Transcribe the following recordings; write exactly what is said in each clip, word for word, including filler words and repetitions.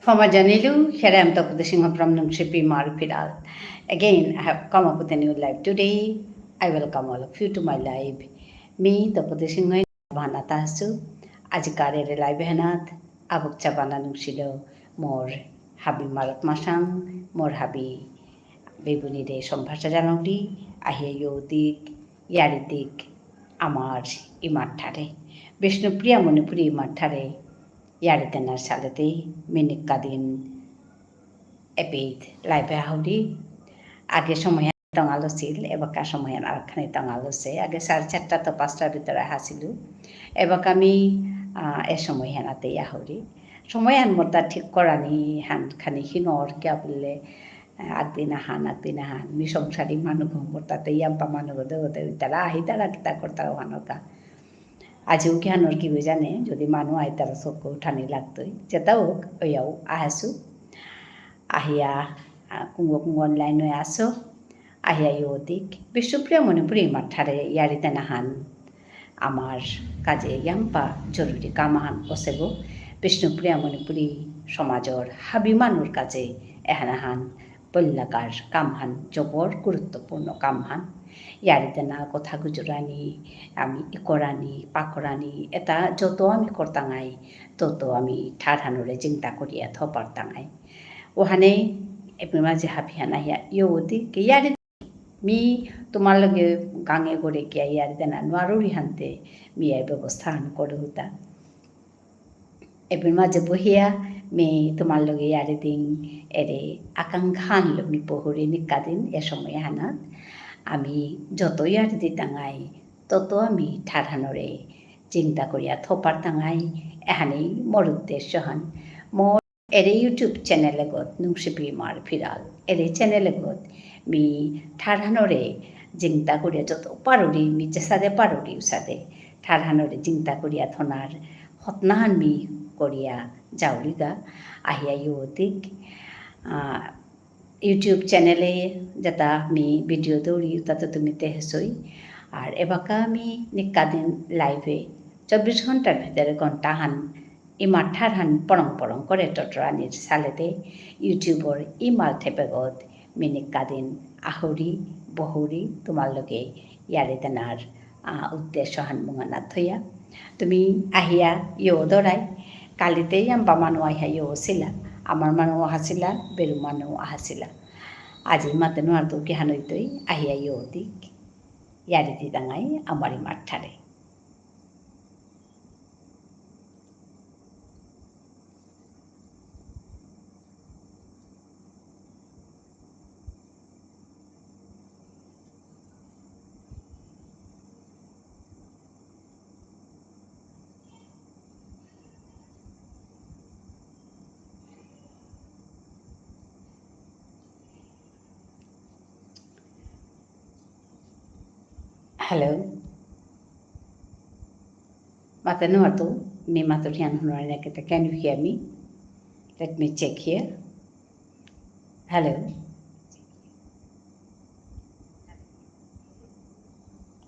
ক্ষমা জানিলু, here I am Tapati Singha from Nungshipi Imar Phiral. Again, I have come up with a new live today. I welcome all of you to my live. মি তপতি সিংহ বানাত আসু। আজিকার এরে live হানাত আবক চাবানা নুংসিল মোর হাবি মারত মাসাং, মোর হাবি বেবুনিরে সম্ভাষা জানাউরি, আহিয়া য়ৌদিক, য়ারিদিক, আমার ইমার ঠারে। বিষ্ণুপ্রিয়া মণিপুরী ইমার ঠারে য়ারি দেনার সালেতেই মি নিকাদিন এপিত live এ আহুরি। আগে সময় টঙাল আছিল, এবাকা সময় আরাকখানি টঙাল আছে। আগে সাড়ে চারটা তো পাঁচটার ভিতরে আহাসিলু। এবাকা মি, আহ, এ সময় হানাতেই আহুরি। সময় হান মোরতা ঠিক করানি হান খানি হিনর কিয়া বুললে, আহ, আগদিন আহান, আগদিন আহান। মি সংসারী মানু গো, মোরতাতে ইয়াম্পা মানু গো, দেও দেও, ইতারা আহি তারা কিতা করতারা ওহানর কা। আজিও কি হানর কি হয়ে জানে, যদি মানু আইতারা চকু উঠানি লাগতই। যেতা হোক, ওয়াও আহাসু। আহিয়া, আহ, কুঙগ কুঙগ online এ আসো। আহিয়া য়ৌদিক। বিষ্ণুপ্রিয়া মণিপুরী ইমার ঠারে য়ারি দেনা হান আমার কাজে ইয়াম্পা জরুরি কাম আহান অসেগো। বিষ্ণুপ্রিয়া মণিপুরী সমাজর হাবি মানুর কাজে এহান আহান পল্লাকার কাম হান জবর গুরুত্বপূর্ণ কাম হান। য়ারি দেনা কথা গুজরানি, আমি ইকরানি, পাকরানি, এতা যত আমি করতাঙাই, তত আমি ঠারহানরে জিংতা করিয়া থ পারতাঙাই। ওহানে এপেই মাঝে হাবিহান আহিয়া, য়ৌদিক য়ারি মি তোমার লগে গাঙে গড়ে কিয়া য়ারি দেনা নুয়ারুরি হানতে মি এই ব্যবস্থা হান করে হুতা। এপেই মাঝে বহিয়া মি তোমার লগে য়ারি দিন এরে আকাঙ্ক্ষাহানলো মি পহুরি নিকাদিন এ সময় হানাত। আমি যত য়ারি দিতাঙাই, তত আমি ঠারহানরে জিংতা করিয়া থ পারতাঙাই, এহানেই মোর উদ্দেশ্য হান। মোর এরে YouTube channel এগত নুংশিপি ইমার ফিরাল। এরে channel এগত মি ঠারহানরে জিংতা করিয়া যত পারুরি, মি যেসাদে পারুরি উসাদে ঠারহানরে জিংতা করিয়া থনার হতনাহান মি করিয়া যাউরিগা। আহিয়া য়ৌদিক, আহ, YouTube channel এ যেতা মি video দৌরি, তাতে তুমি তেহেসই। আর এবাকা মি নিকাদিন live এ চব্বিশ ঘন্টার ভিতরে ঘন্টাহান ইমার ঠারহান পড়ং পড়ং করে টটরানির সালেতে YouTubeর ইমাল ঠেপেগত মি নিকাদিন আহুরি, বহুরি, তোমার লগে য়ারি দেনার, আহ, উদ্দেশ্য হান মুঙানা থইয়া। তুমি আহিয়া য়ৌ দরাই, কালিতে ইয়াম্পা মানু আহিয়া য়ৌসিলা, আমার মানু আহাসিলা, বেরু মানু আহাসিলা। আজি মাতে নুয়ারতৌ কিহান অইতই, আহিয়া য়ৌদিক, য়ারি দিতাঙাই, আমার ইমার ঠারে। Hello. মাতে নুয়ারতৌ, মি মাতুরিহান হুনুরানি না কিতা, can you hear me? Let me check here. Hello.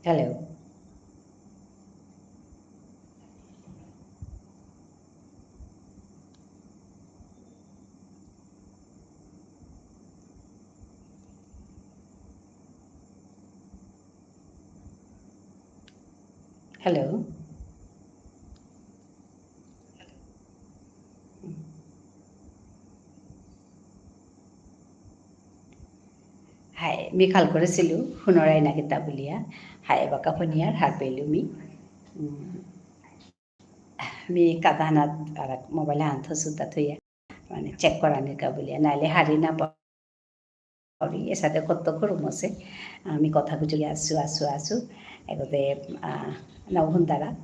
Hello. Hello. হাই, মি খাল করেসিলু, হুনরাই না কিতা বুলিয়া। হাই, এবাকা হুনিয়ার হারপেলু মি। উম, মি কাদানাত আর mobile আন থসু তা থইয়া। মানে, check করানির কা বুলিয়া। নাইলে হারি না পা-, পাউরি, এসাদে কত করুম আছে। আমি কথা গুজরি আসু, আসু, আসু। এগোতে, আহ, নাও হুন্দারা।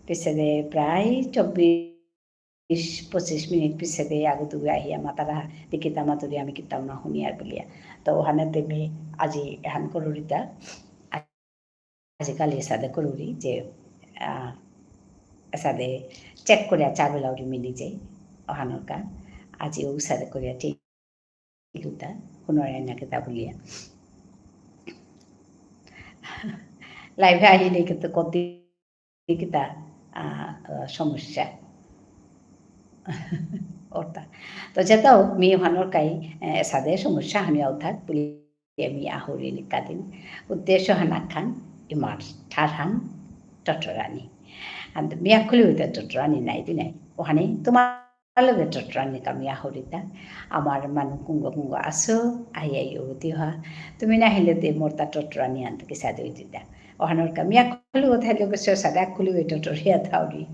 পিছেদে প্রায় চব্বিশ, পঁচিশ মিনিট পিছেদে আগো দুগে আহিয়া মাতারা, তি কিতা মাতুরি আমি কিতাও না হুনিয়ার বুলিয়া। তো ওহানে তে মি আজি এহান করুরিতা। আজিকালি এসাদে করুরি যে, আহ, এসাদে check করিয়া চা বেলাউরি মি নিজে, ওহানর কা। আজি ও এসাদে করিয়া ঠিক ইলুতা, হুনরাই না কিতা বুলিয়া। Live এ আহিলে কিন্তু কতি কিতা, আহ, আহ, সমস্যা। অর্থাৎ। তো যেতাও মি ওহানর কাই, এ, এসাদে সমস্যা হানি আউথাক বুলি মি আহুরি নিকাদিন। উদ্দেশ্য হানাখান ইমার ঠারহান টটরানি। আন মি আকুলি উইতা টটরানি নাই দি নাই। ওহানি তোমার লগে টটরানি কা মি আহুরিতা। আমার মানু কুঙ্গ কুঙ্গ আসো, আই আই উতি হা। তুমি না হিলে তে মোরতা টটরানি আনতে কিসাদে উইতিতা। ওহানর কা মি আকুলি উতা হিলে বেশ সাদে আকুলি উইতা টটরিয়া থাউরি।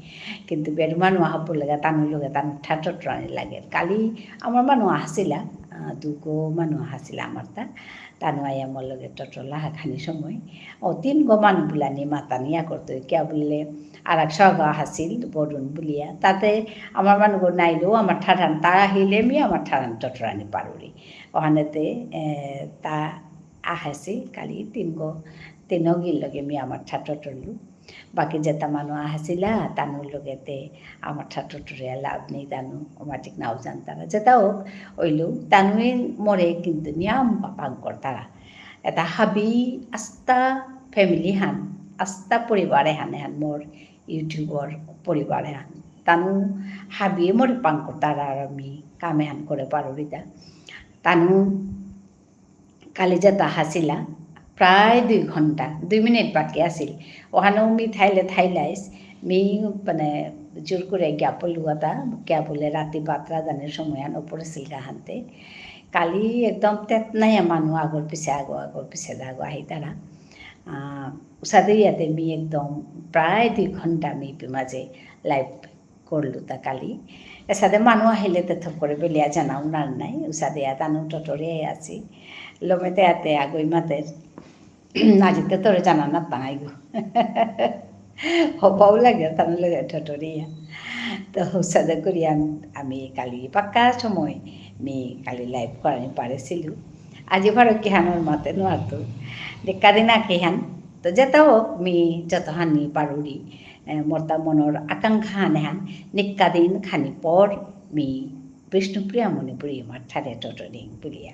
কিন্তু বেরু মানু আহাপুর লগে তানু লগে তানু ঠা টটরানি লাগে। কালি আমার মানু আহাসিলা, আ, দুগো মানু আহাসিলা আমারতা। তানু আয়া মোর লগে টটরলা হাখানি সময়। ও, তিনগো মানু বুলানি মাতানি ইয়া করতই, কিয়া বুললে, আর এক সগা হাসিল, বরুণ বুলিয়া। তাতে আমার মানুগো নাইলেও আমার ঠারহান তা আহিলে মি আমার ঠারহান টটরানি পারুরি। ওহানেতে, এ, তা আহাসি কালি তিনগো, তিনগির লগে মি আমার ঠা টটরলু। বাকি যেতা মানু আহাসিলা, তানুর লগেতে আমার ঠাট্টা টুটুরিয়া লাভ নেই তানু, আমার ঠিক নাও জানতারা। যেতা হোক, ওইলু, তানুই মোরে কিন্তু নিয়াম পাপাং করতারা। এতা হাবি আস্তা family হান, আস্তা পরিবারে হান, এহান মোর YouTubeর পরিবারে হান। তানু হাবিয়ে মোরে পাং করতারা আর আমি কামে হান করে পারুরিতা। তানু কালি যেতা হাসিলা, প্রায় দুই ঘন্টা, দুই মিনিট বাকি আসিল। ওহানো মি থাইলে থাইলাইস, মি মানে জোর করে গিয়া পড়লু কথা, গিয়া বলে রাতি বাতরা জানের সময় আনো পড়েছিল হানতে। কালি একদম তেত নাই মানু আগর পিছে আগো, আগর পিছে আগো আহিতারা। আহ, উসাদে ইয়াতে মি একদম প্রায় দুই ঘন্টা মি পি মাঝে live করলু তা কালি। এসাদে মানু আহিলে তে থপ করে বেলিয়া জানাও নার নাই, উসাদে আতানু টটরে আছি। লমেতে আতে আগই মাতের, আজিতে তোরে জানা না তাঙাই গো। হবাও লাগে, তানু লগে টটরিয়া। তো উসাদে করি আম-, আমি কালি পাক্কা সময় মি কালি live করানি পারেছিলু। আজি বারো কিহানর মাতে নোয়ারতো। দেখা দিনা কিহান। তো যেতা হোক, মি যতহানি পারুরি, এ, মোরতা মনর আকাঙ্ক্ষা আনেহান, নিক্কা দিন খানি পর মি বিষ্ণুপ্রিয়া মণিপুরী মার ঠারে টটরিং বুলিয়া।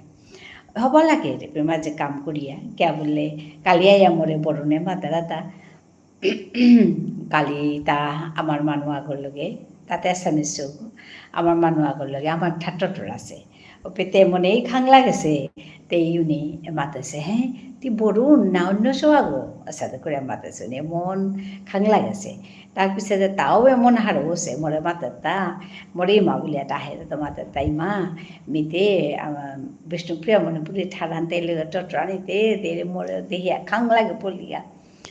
হবা লাগে রে, প্রেমা যে কাম করিয়া, কিয়া বুললে, কালিয়া ইয়া মোরে বরুণে মাতারাতা, কালি তা আমার মানু আগর লগে, তাতে Assamese চোখ, আমার মানু আগর লগে, আমার ঠাট্টর আছে। ও পেতে মনেই খাংলা গেছে, তেই উনি মাতেছে, "হ্যাঁ, তি বরুণ না অন্য সৌ আগো?" আচ্ছা, তো করে মাতেছে, উনি মন খাংলা গেছে। তার পিছে যে তাও এমন হারৌ আছে, মোরে মাতে তা, মোরে ইমা বুলিয়া ডাহে, তো মাতে তা, "ইমা, মিতে, আহ, বিষ্ণুপ্রিয়া মণিপুরী ঠারহান তেই লগে টটরানিতে, তেই মোরে দেহিয়া খাংলা গে পড়লিয়া।"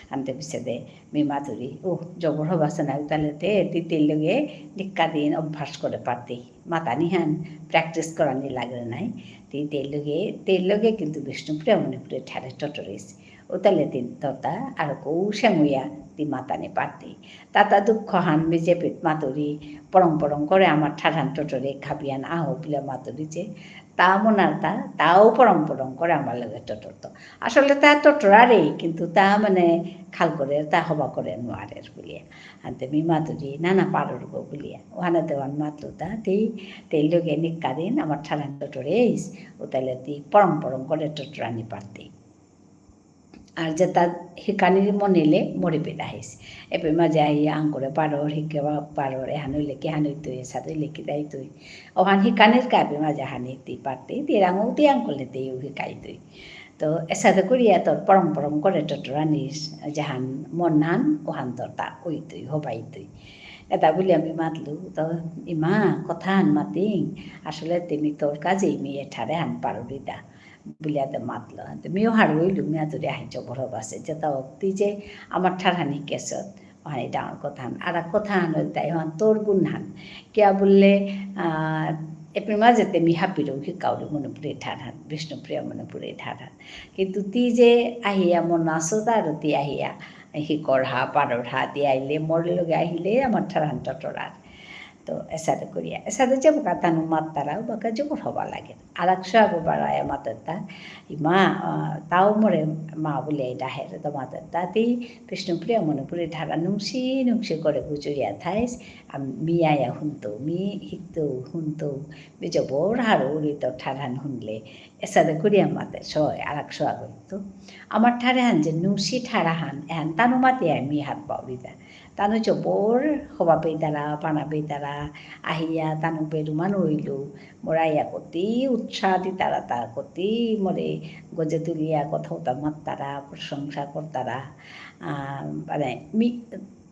আনতে পিছেদে মি মাতুরি, "ও, জবর হবা সেনা উতালেতে, তি তেই লগে নিক্কা দিন অভ্যাস করে পারতেই। মাতানিহান practice করানি লাগে নাই। তি তেই লগে, তেই লগে কিন্তু বিষ্ণুপ্রিয়া মণিপুরী ঠারে টটরিস। উতালে তি ততা আর কৌ সেমুয়া তি মাতানি পারতেই।" তাতা দুঃখ হান বিজেপিত মাতুরি, পরং পরং করে আমার ঠারহান টটরে খাবিয়ান আহো পিলে মাতুরি যে, তা মনার তা, তাও পরং পরং করে আমার লগে টটরতো। আসলে তা টটরারে, কিন্তু তা মানে খাল করে, তা হবা করে নোয়ারের বুলিয়া। আনতে মি মাতুরি, "না, না, পারুর গো," বুলিয়া। ওহানে দেওয়ান মাতলো তা, তি, তেই লগে নিক্কা দিন আমার ঠারহান টটরেইস, উতালে তি পরং পরং করে টটরানি পারতেই। আর যেতা হিকানির মনেলে মরি পেদা হেইস। এপে মাঝে আহি আঙকরে পারর, হিকে বা পারর, এহান হইলে কিহান হইতই, এসাদে হইলে কিতা হইতই। ওহান হিকানির কাপে মাঝে হানি তি পারতেই, তি রাঙ উতি আঙকরলে তেইও হিকাইতই। তো এসাদে করিয়া তোর পরং পরং করে টটরানিস, যেহান মনহান, ওহান তোর তা হইতই, হবাইতই। এতা বুলিয়া মি মাতলু, তো ইমা, কথাহান মাতিং, আসলে তি মি তোর কাজেই মি এঠারে হান পারুরিতা। বুলিয়া তে মাতলো। তে মিও হারৌ ইলু, মিয়া ধরে আহিছ বড় বাসে। যেতা হোক, তি যে আমার ঠারহানি কেসত, ওহানি ডাঙর কথাহান। আর কথাহান হইল তাই হন তোর গুণহান। কিয়া বুললে, আহ, এপি মাঝেতে মি হাবিরে হিকাউরি মণিপুরী ঠারহান, বিষ্ণুপ্রিয়া মণিপুরী ঠারহান। কিন্তু তি যে আহিয়া মন আসো তার তি আহিয়া, হিকর হা, পারর হা, তি আইলে, মোর লগে আহিলে আমার ঠারহান টটরার। তো এসাদে করিয়া, এসাদে যে বাকা তানু মাত্তারা, বাকা জবর হবা লাগে। আর এক সৌ আগো বারো আয়া মাতের তা, ইমা, আহ, তাও মোরে মা বুলিয়া ডাহের, তো মাতের তা, তি বিষ্ণুপ্রিয়া মণিপুরী ঠারহান নুংসি, নুংসি করে গুজরিয়া থাইস, আম-, মি আয়া হুনতো, মি হিকতো, হুনতো, মি জবর হারৌরি তোর ঠারহান হুনলে, এসাদে করিয়া মাতে, সয়, আর এক সৌ আগো তো। আমার ঠারহান যে নুংসি ঠারহান, এহান তানু মাতিয়া মি হারপাউরিতা। তানু জবর হবা পেইতারা, পানা পেইতারা, আহিয়া তানু বেরুমান হইল, মোরা ইয়া কতি উৎসাহ দিতারা তা, কতি মোরে গজে তুলিয়া কথা উতা মাত্তারা, প্রশংসা করতারা। আহ, মানে, মি-,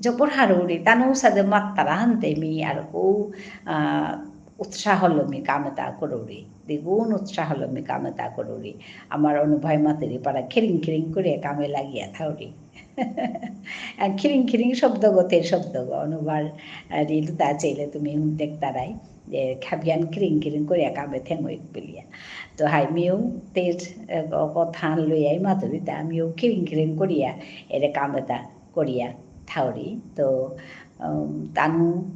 জবর হারৌরি, তানু সাদে মাত্তারা হানতে মি আর কৌ, আহ, উৎসাহ লো মি কাম এতা করৌরি। দ্বিগুণ উৎসাহ লো মি কাম এতা করৌরি। আমার অনুভাই মাতেরি পারা খিরিং খিরিং করে কামে লাগিয়া থাউরি। আর খিরিং খিরিং শব্দ গো, তের শব্দ গো, অনুভার, আহ, reel তা চাইলে তুমি দেখতারাই, যে খাবিয়ান খিরিং খিরিং করে কামে থেমই বুলিয়া। তো হাই মিউ তের, আহ, ক-, কথা লইয়াই মাতুরি তা মিউ খিরিং খিরিং করিয়া এরে কাম এতা করিয়া থাউরি। তো, উম, তানু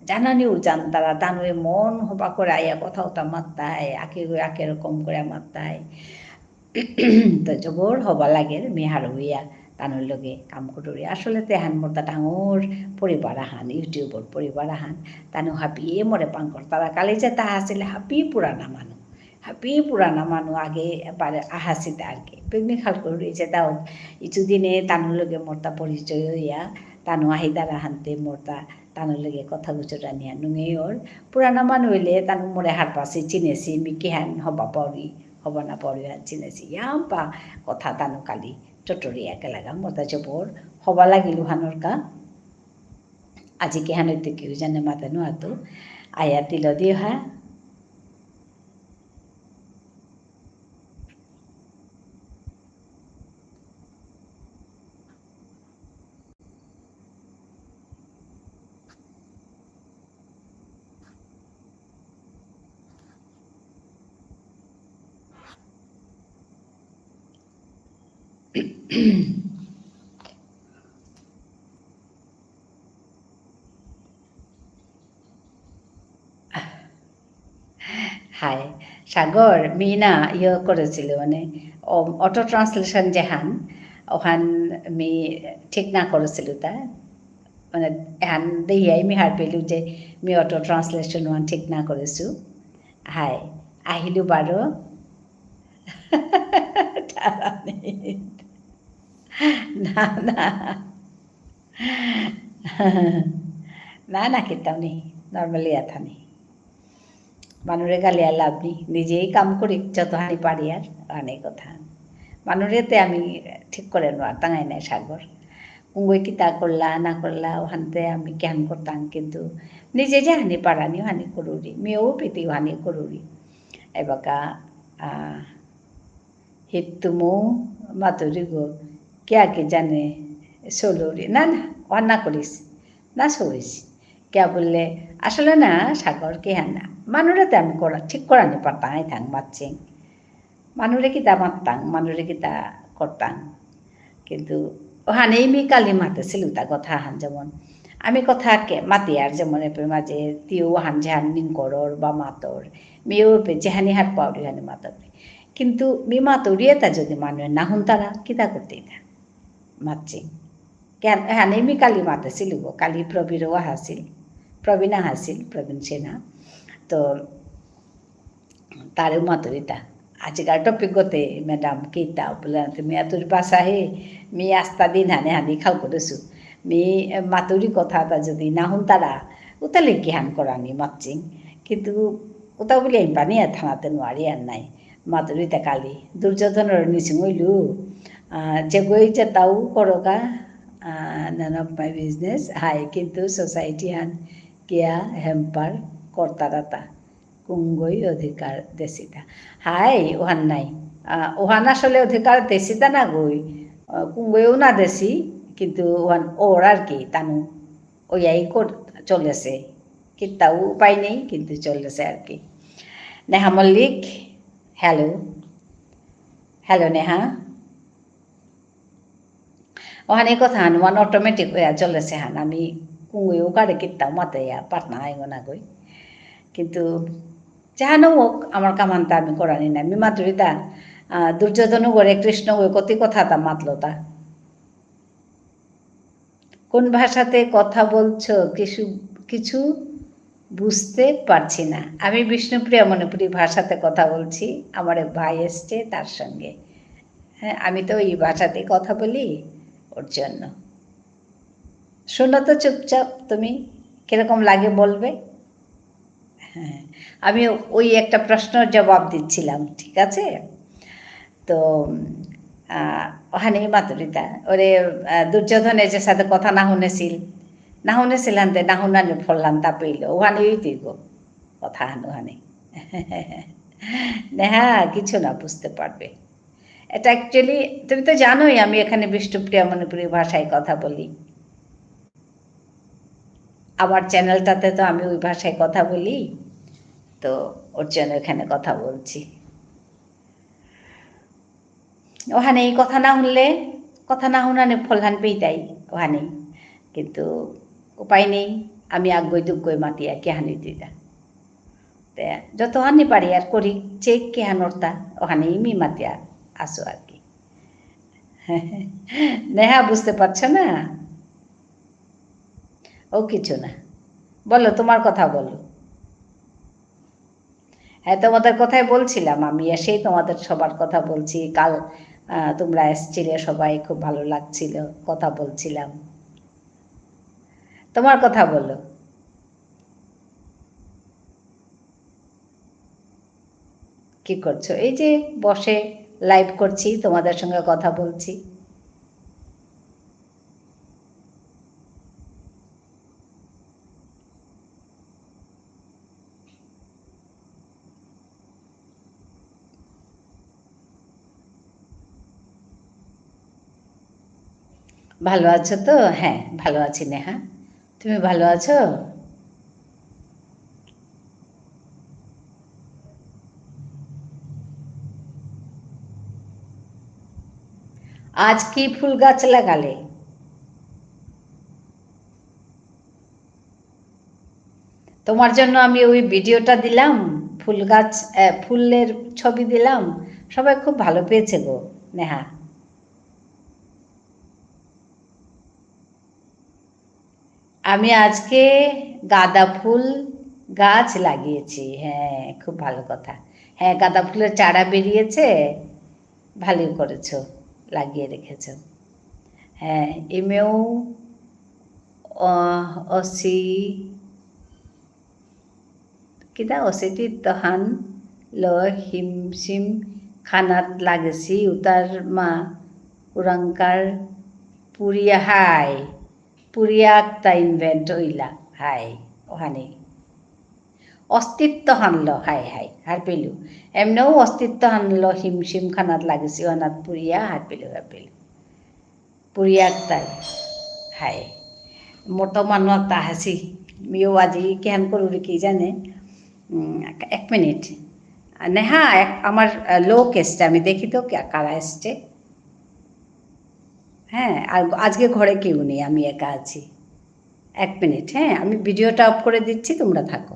জানানি উজান তারা তানু এ মন হবা করে আইয়া কথা উতা মাত্তাই, আকে আকে রকম করে মাত্তাই। তো জবর হবা লাগের, মি হারৌইয়া তানুর লগে কাম করুরি। আসলে তেহান মোরতা ডাঙর পরিবার আহান, YouTubeর পরিবার আহান। তানু হাবিয়ে মোরে পাং করতারা। কালি যেতা আসিল হাবি পুরানা মানু। হাবি পুরানা মানু আগে এবারে আহাসিত আর কি। পিকনিক হাল করুরি যেতাও ইচু দিনে তানুর লগে মোরতা পরিচয় হইয়া, তানু আহিতারা হানতে মোরতা তানুর লগে কথা গুজরানিয়া নুঙেই ওর। পুরানা মানু হইলে তানু মোরে হারপাসি চিনেসি, মি কিহান হবা পাউরি, হবা না পাউরি হান চিনেসি। ইয়াম্পা কথা তানু কালি টটরিয়া কে লাগা, মোরতা জবর হবা লাগিল উহানর কা। আজি কিহান হইতে কেউ জানে মাতে নুয়াতু। আয়া তিল দিও হা। হাই, সাগর, মি না ইয়ে করেসিলু, মানে, অ-, auto translation যেহান, ওহান মি ঠিক না করেসিলু তা। মানে, এহান দেহিয়াই মি হারপেলু যে মি auto translation ওহান ঠিক না করেসু। হাই, আহিলু বারো। তারানি। না, না। না, না, কিতাও নেই। Normally আথানি। মানুরে গালিয়া লাভ নেই। নিজেই কাম করি, যতহানি পারি আর, অনেক কথা। মানুরে তে আমি ঠিক করে নোয়ারতাঙাই নাই সাগর। কুঙ্গই কিতা করলা, না করলা, ওহানতে আমি জ্ঞান করতাম, কিন্তু নিজে যেহানি পারানি, ওহানি করুরি। মিও পিতি ওহানি করুরি। এবাকা, আহ, হিত্তুমু মাতুরিগো, কিয়া কি জানে, সলুরি। না, না, ওহান না করিস, না সইস। কিয়া বুললে, আসলে না, সাগর কিহান না। মানুরে তে আমি করা, ঠিক করানি পারতাম, আই থাং মাতচিং। মানুরে কিতা মাততাম, মানুরে কিতা করতাম। কিন্তু ওহানেই মি কালি মাতেসিলু তা কথা হান যেমন। আমি কথা কে মাতিয়ার যেমন এপে মাঝে তিও হান যেহান নিংকরর বা মাতর। মিও এপে যেহানি হারপাউরি হানি মাতর। কিন্তু মি মাতুরি এতা যদি মানুয়ে না হুনতারা, কিতা করতে এতা? মাতচিং। কেন, এহানে মি কালি মাতেসিলু গো, কালি প্রবীরও আহাসিল। প্রবীণ আহাসিল, প্রবীণ সিনহা। তো, তারে মাতুরিতা। আজিকার topic গতে, madam, কিতা, বুলে, তুমি আতুর ভাষা হে, মি আস্তা দিন হানে হানি খাল করেসু। মি, এ, মাতুরি কথা তা যদি না হুনতারা, উতালে কিহান করানি মাতচিং। কিন্তু উতা বুলে আমি পানি আর থানাতে নোয়ারি আর নাই। মাতুরিতা কালি। দুর্যোধনর নিসিং হইলু, আহ, যেগই যেতাও করোগা, আহ, none of my business। হাই, কিন্তু society হান কিয়া hamper করতারাতা। কুঙ্গই অধিকার দেসিতা। হাই, ওহান নাই। আহ, ওহান আসলে অধিকার দেসিতা না গই। আহ, কুঙ্গইও না দেসি, কিন্তু ওহান ওর আর কি, তানু ওয়াই কর-, চলেসে। কিতাও উপায় নেই, কিন্তু চলেসে আর কি। নেহা মল্লিক, hello। Hello, নেহা। ওহানে কথা হান, ওহান automatic ওয়া চলেসে হান, আমি কুঙ্গুই উকারে কিত্তাও মাতে ইয়া, পাটনা আইগো না গই। কিন্তু, যাহানো হোক, আমার কামানতা আমি করানি না। আমি মাতুরিতা, আহ, দুর্যোধন গরে কৃষ্ণ গই কতি কথা তা মাতলো তা। কোন ভাষাতে কথা বলছো? কিছু, কিছু বুঝতে পারছি না। আমি বিষ্ণুপ্রিয়া মণিপুরী ভাষাতে কথা বলছি। আমার এক ভাই এসছে, তার সঙ্গে। হ্যাঁ, আমি তো এই ভাষাতেই কথা বলি, ওর জন্য। শোনো তো চুপচাপ তুমি, কিরকম লাগে বলবে। হ্যাঁ, আমি ওই একটা প্রশ্নর জবাব দিচ্ছিলাম, ঠিক আছে? তো, আহ, ওখানেই মাতুরিতা, ওরে, আহ, দুর্যোধনে যে সাথে কথা না শুনেছিল, না শুনেছিল হানতে, না শুনানি ফলহান তা পেইল, ওখানেই দিব কথা হান ওখানে। নেহা, কিছু না বুঝতে পারবে। এটা actually, তুমি তো জানোই আমি এখানে বিষ্ণুপ্রিয়া মণিপুরী ভাষায় কথা বলি। আমার channelটাতে তো আমি ওই ভাষায় কথা বলি, তো ওর জন্য এখানে কথা বলছি। ওখানে এই কথা না শুনলে, কথা না শুনানি ফলহান পেইতাই ওখানে, কিন্তু উপায় নেই, আমি আগগই দুগগই মাতিয়া কিহানি দিতা। তে যতহানি পারি আর করি, চেক কিহান অর্তা, ওখানেই মি মাতিয়া আসো আর কি। নেহা, বুঝতে পারছো না? ও কিছু না, বলো, তোমার কথা বলো। হ্যাঁ, তোমাদের কথাই বলছিলাম আমি, এসেই তোমাদের সবার কথা বলছি। কাল, আহ, তোমরা এসছিলে সবাই, খুব ভালো লাগছিল, কথা বলছিলাম। তোমার কথা বলো। কি করছো? এই যে বসে live করছি, তোমাদের সঙ্গে কথা বলছি। ভালো আছো তো? হ্যাঁ, ভালো আছি নেহা। তুমি ভালো আছো? আজ কি ফুল গাছ লাগালে? তোমার জন্য আমি ওই videoটা দিলাম, ফুল গাছ, আহ, ফুলের ছবি দিলাম, সবাই খুব ভালো পেয়েছে গো, নেহা। আমি আজকে গাঁদা ফুল গাছ লাগিয়েছি। হ্যাঁ, খুব ভালো কথা। হ্যাঁ, গাঁদা ফুলের চারা বেরিয়েছে, ভালোই করেছো, লাগিয়ে রেখেছো। হ্যাঁ, ইমেও, অ-, অসি, কিতা অসিতিত্তহান ল হিমশিম খানাত লাগেসি উতার মা কুরাংকার পুরিয়া হাই, পুরিয়া আক্তা invent হইলা হাই, ওহানে। অস্তিত্বহান ল হাই হাই, হারপেলু। এমনেও অস্তিত্বহান ল হিমশিম খানাত লাগেসি ওহানাত পুরিয়া হারপেলু, হারপেলু। পুরিয়াক তাই। হাই। মোর তো মানু একটা হাসি। মিও আজি কিহান করুরি কি জানে? উম, এক মিনিট। নেহা, এক, আমার, আহ, লোক এসছে, আমি দেখি তো কে কারা এসছে। হ্যাঁ, আর আজকে ঘরে কেউ নেই, আমি একা আছি। এক মিনিট, হ্যাঁ, আমি videoটা off করে দিচ্ছি, তোমরা থাকো।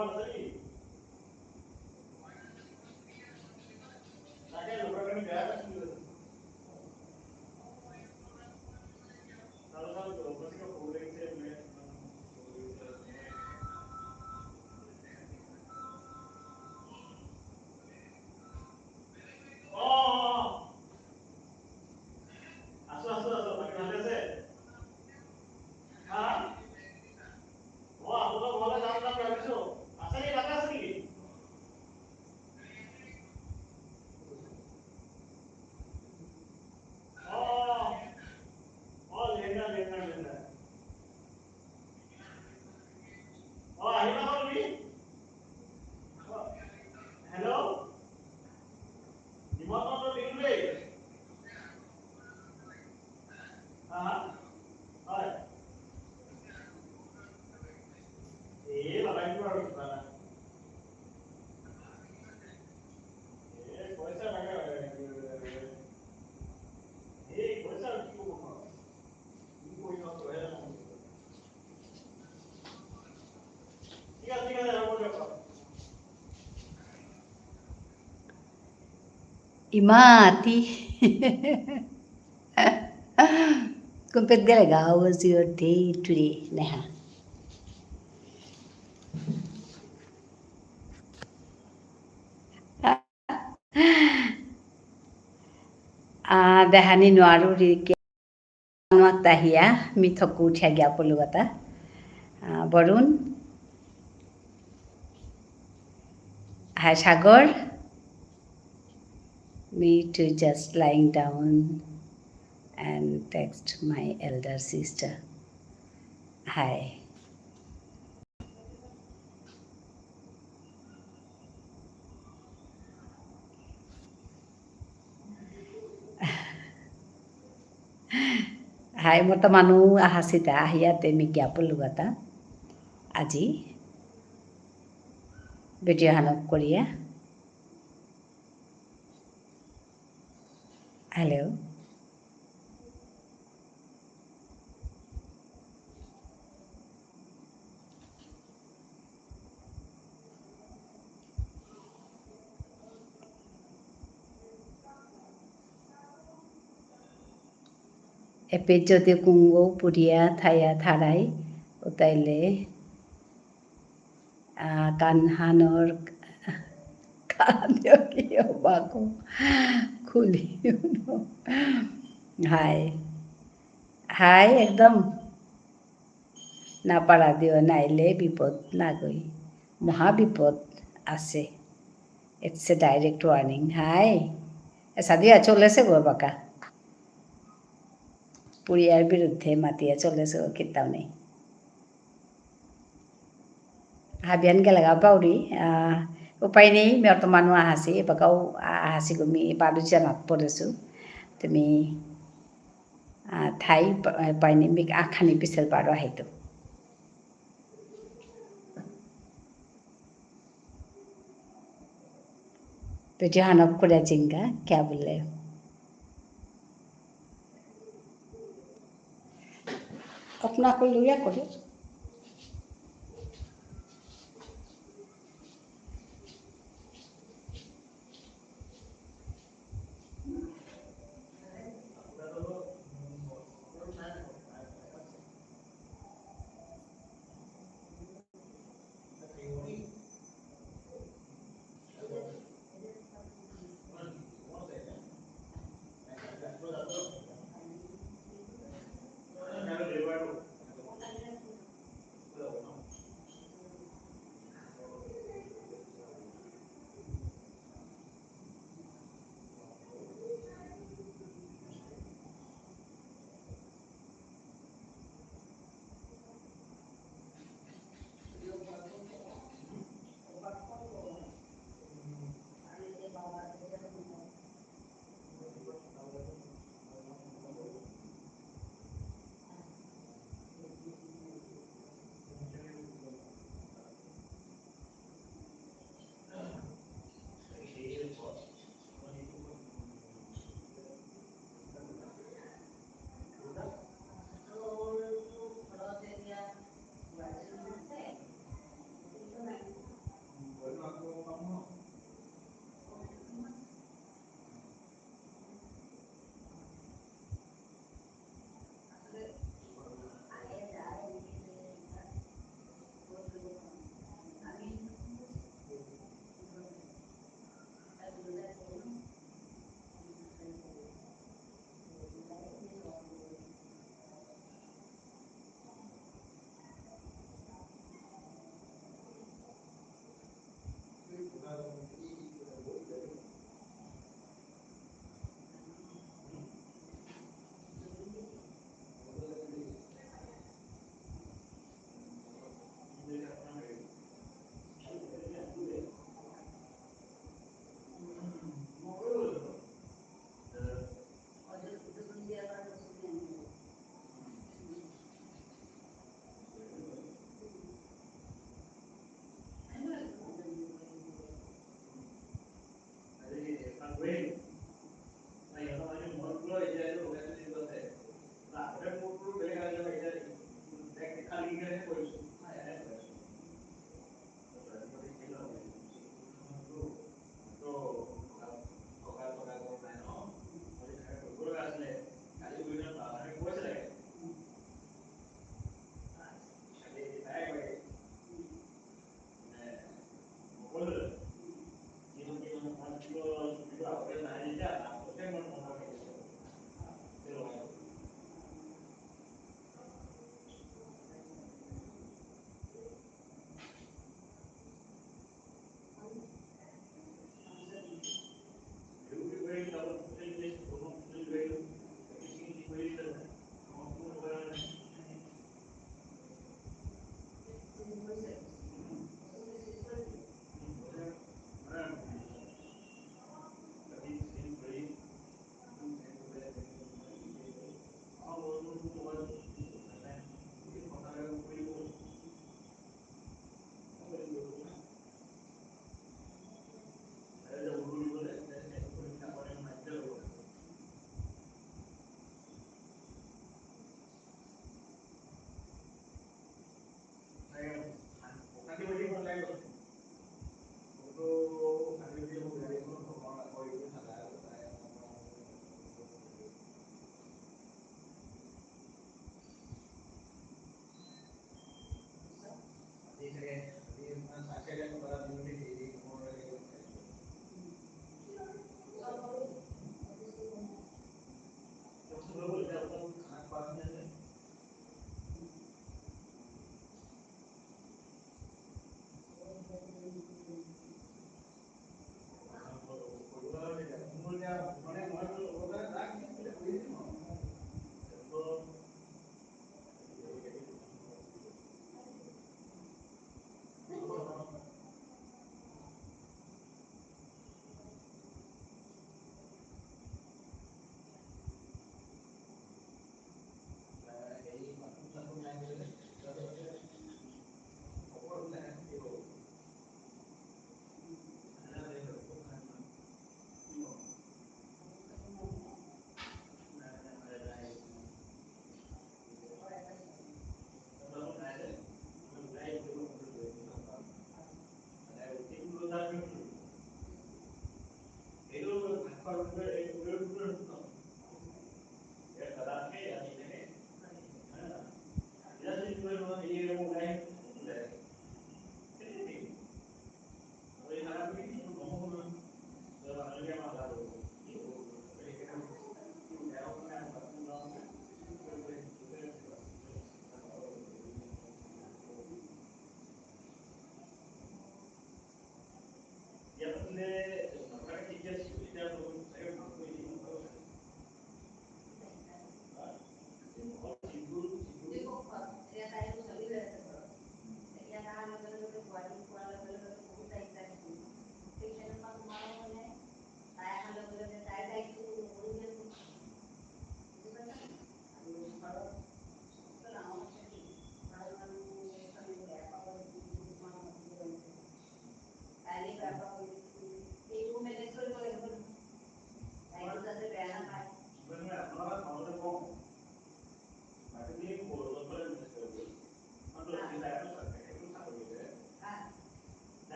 আসো, আসো, আসো, বাকি ভালো আছে? হ্যাঁ? ও, আপনার ভালো, যান, যান, যান, আসো। আসেনি, বাকি আসেনি? ও, ও, লেখা, লেখা, লেখা। অ, আহিবা আকৌ তুমি। অ, হেল্ল'? নিমন্ত্ৰণটো দিলো দেই। হা, হা? হয়। এই, লগাই দিব আৰু কিবা এটা। এই, পইচা লাগে, এই, পইচা আৰু কি ক'ব ঘৰত? ইমাতি। Kumpet gala, how was your day today, Neha? আহ, দেহানি নোৱাৰো ৰিকে। আহিয়া, মি থকু উঠিয়া গিয়া পলুগাতা। আহ, বরুণ। Hi, সাগর। Me too, just lying down and text my elder sister. Hi. Hi, মোর তো মানু আহাসিতা, আহিয়াতে মি গিয়া পলুগাতা। আজি video হানক করিয়া। Hello. এপে যদি কুঙ্গ পুরিয়া থায়া থারাই, উতাইলে, আহ, কানহানর কান্দিয় কিয় বাকো খুলি উনো। হাই। হাই, একদম। না পারা দিও নাইলে বিপদ নাগই। মহা বিপদ আছে। It's a direct warning. হাই। এসাদিয়া চলেসে গো বাকা। পুরিয়ার বিরুদ্ধে মাতিয়া চলেসে গো কিতাও নেই। হাবিয়ান গেলাগা পাউরি, আহ, উপায় নেই, মি অত মানু আহাসি, এবাকাও আহাসি গুমি, বারো জানাত পড়েসু। তুমি, আহ, থাই, পা-, উপায় নেই, মি আখানি পিছেল বারো আহিতো। Video হানক করে জিঙ্গা, কিয়া বুলে? अपना को लुया करे।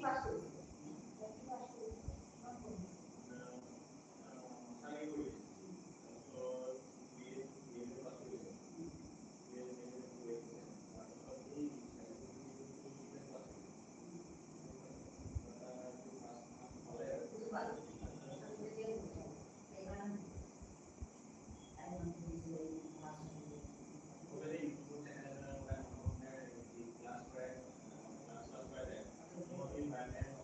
Already, class, class, class, class,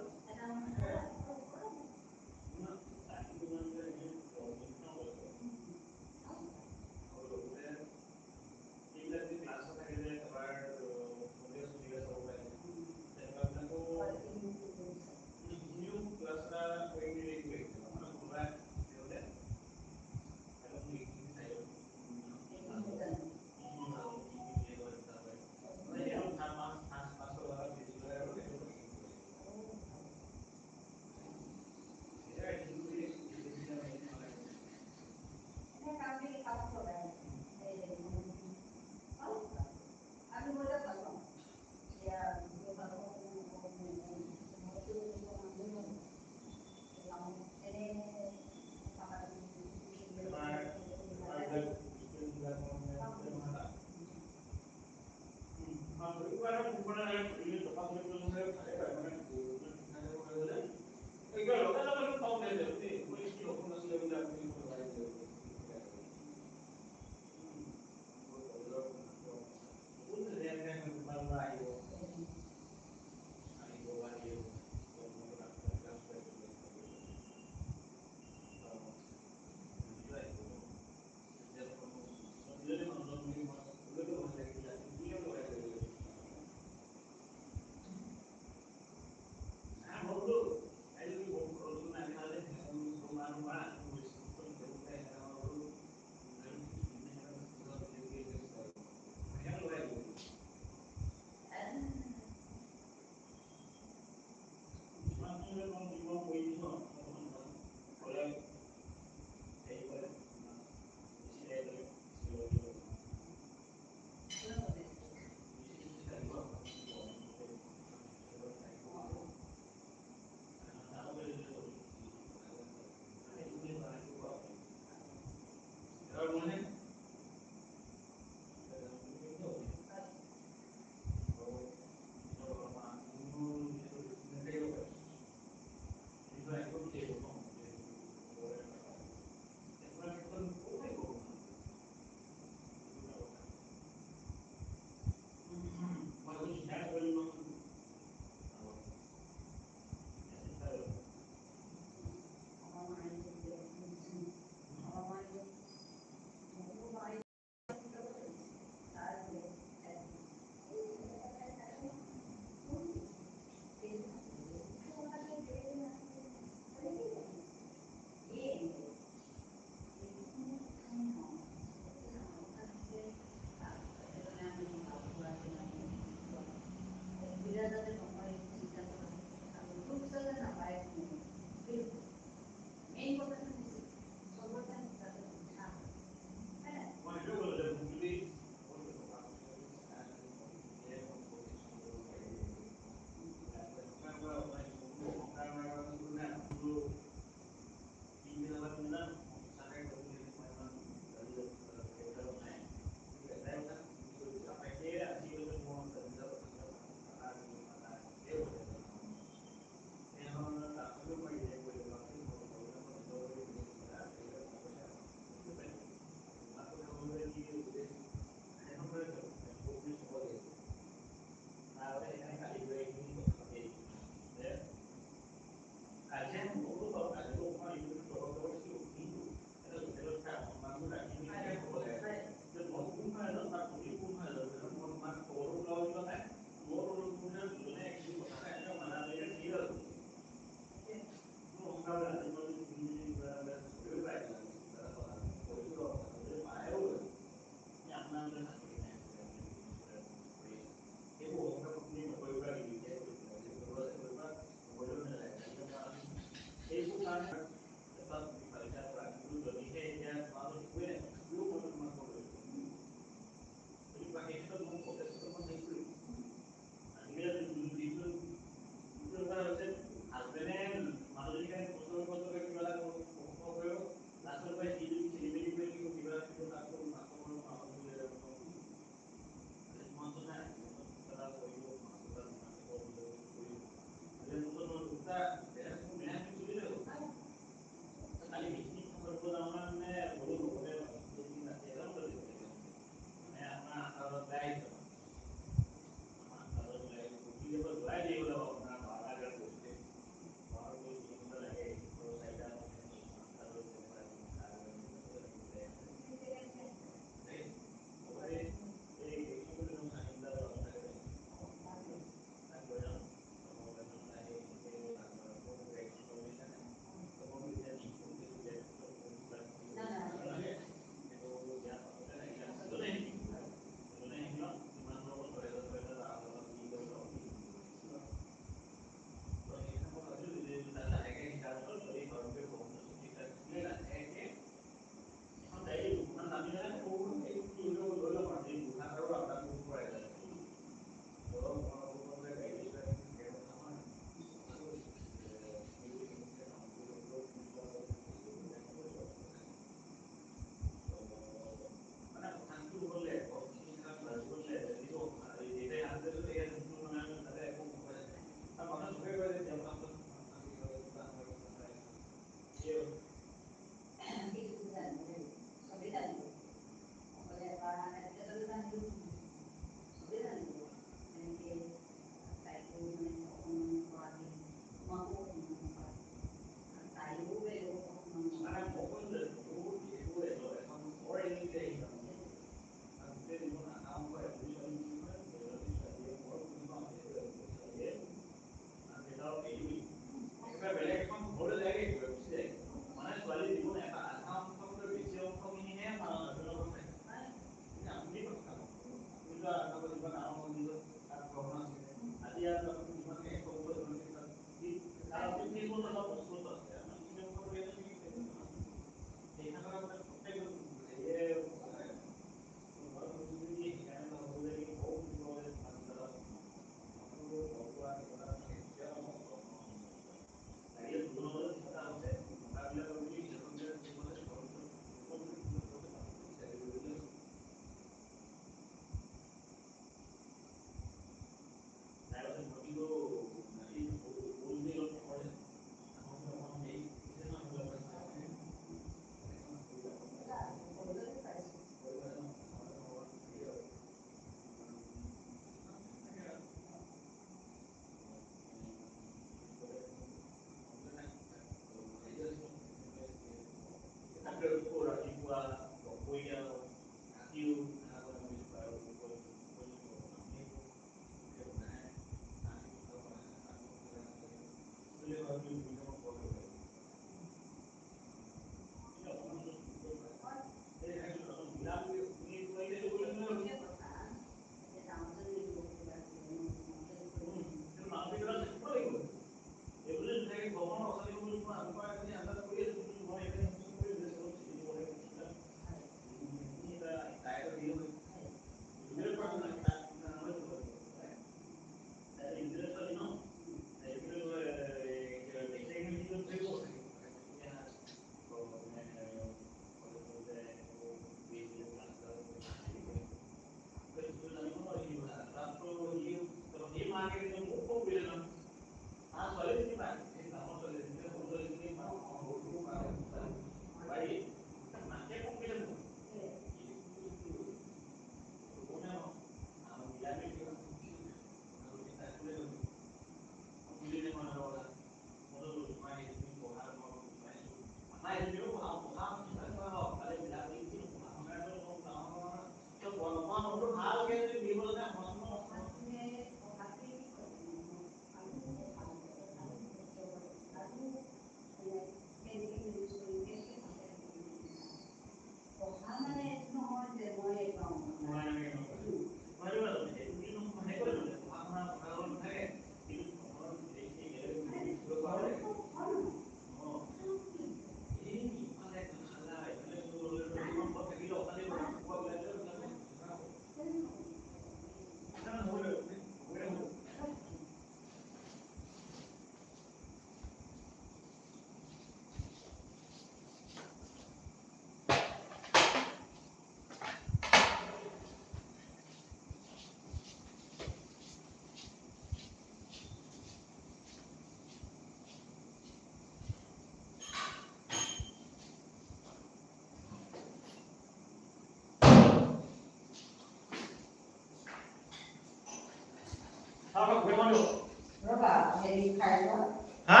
ৰবা, হেৰি খাই লোৱা। হা?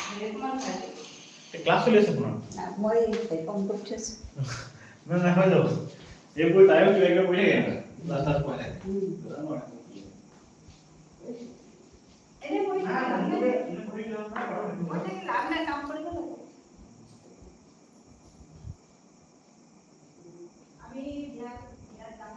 হেৰি অকমান খাই লোৱা। এ, ক্লাছ চলি আছে আপোনাৰ? না, মই হেৰি কম কৰি থৈছো। না, না, হৈ যাব। এইবোৰ টাইম কিবা কিবা কৰি থাকে না। লাষ্ট লাষ্ট পোৱা নাই। উম। এনে কৰি থাকে। মই লাভ নাই, কাম কৰিব লাগে। আমি বিয়া, বিয়া যাম।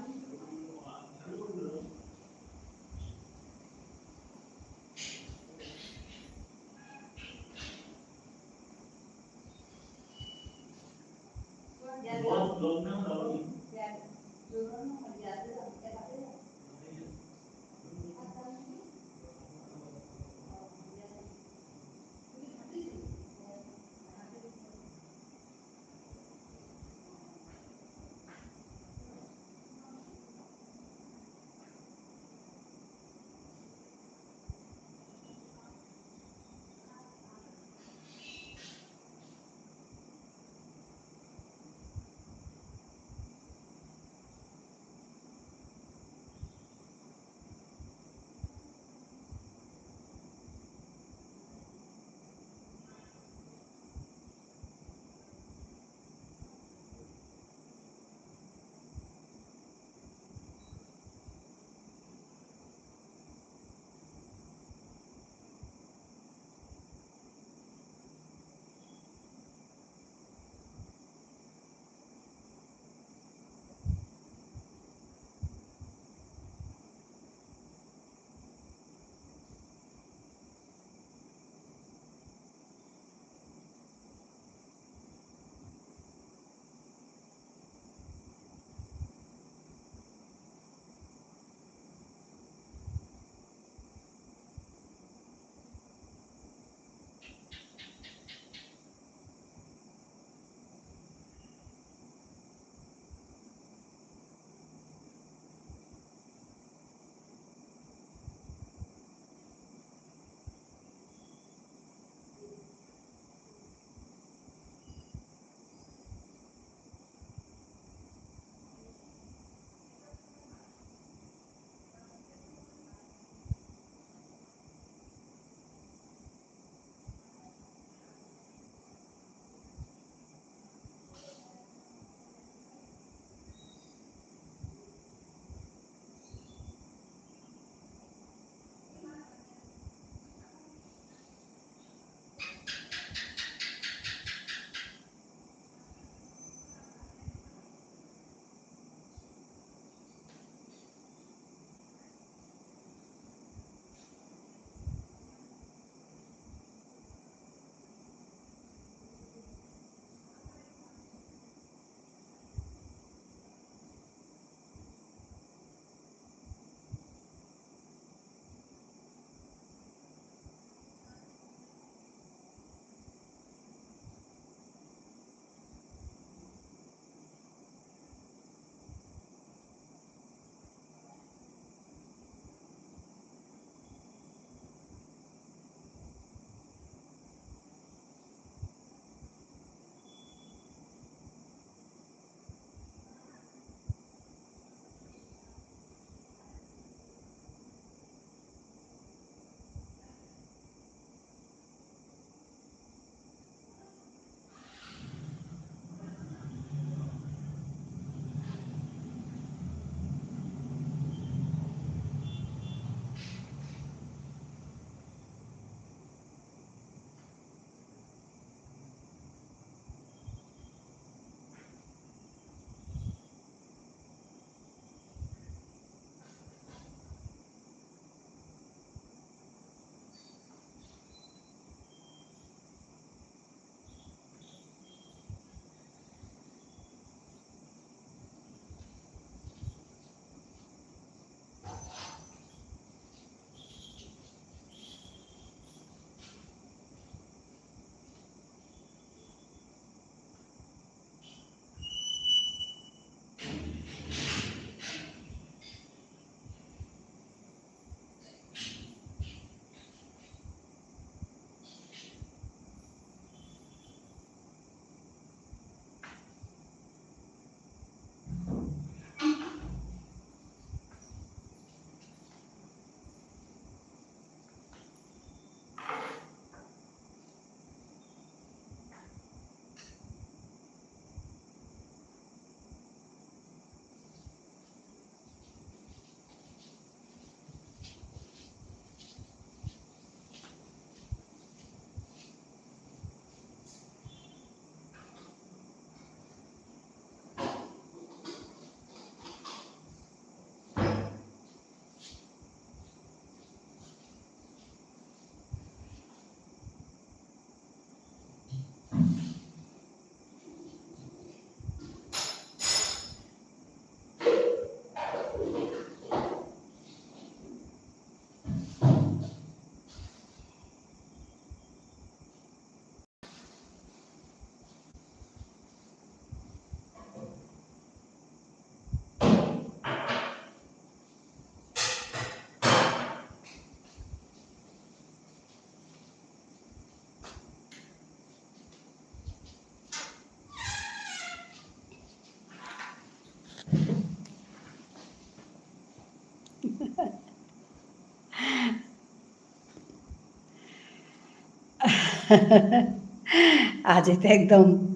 আজি তো একদম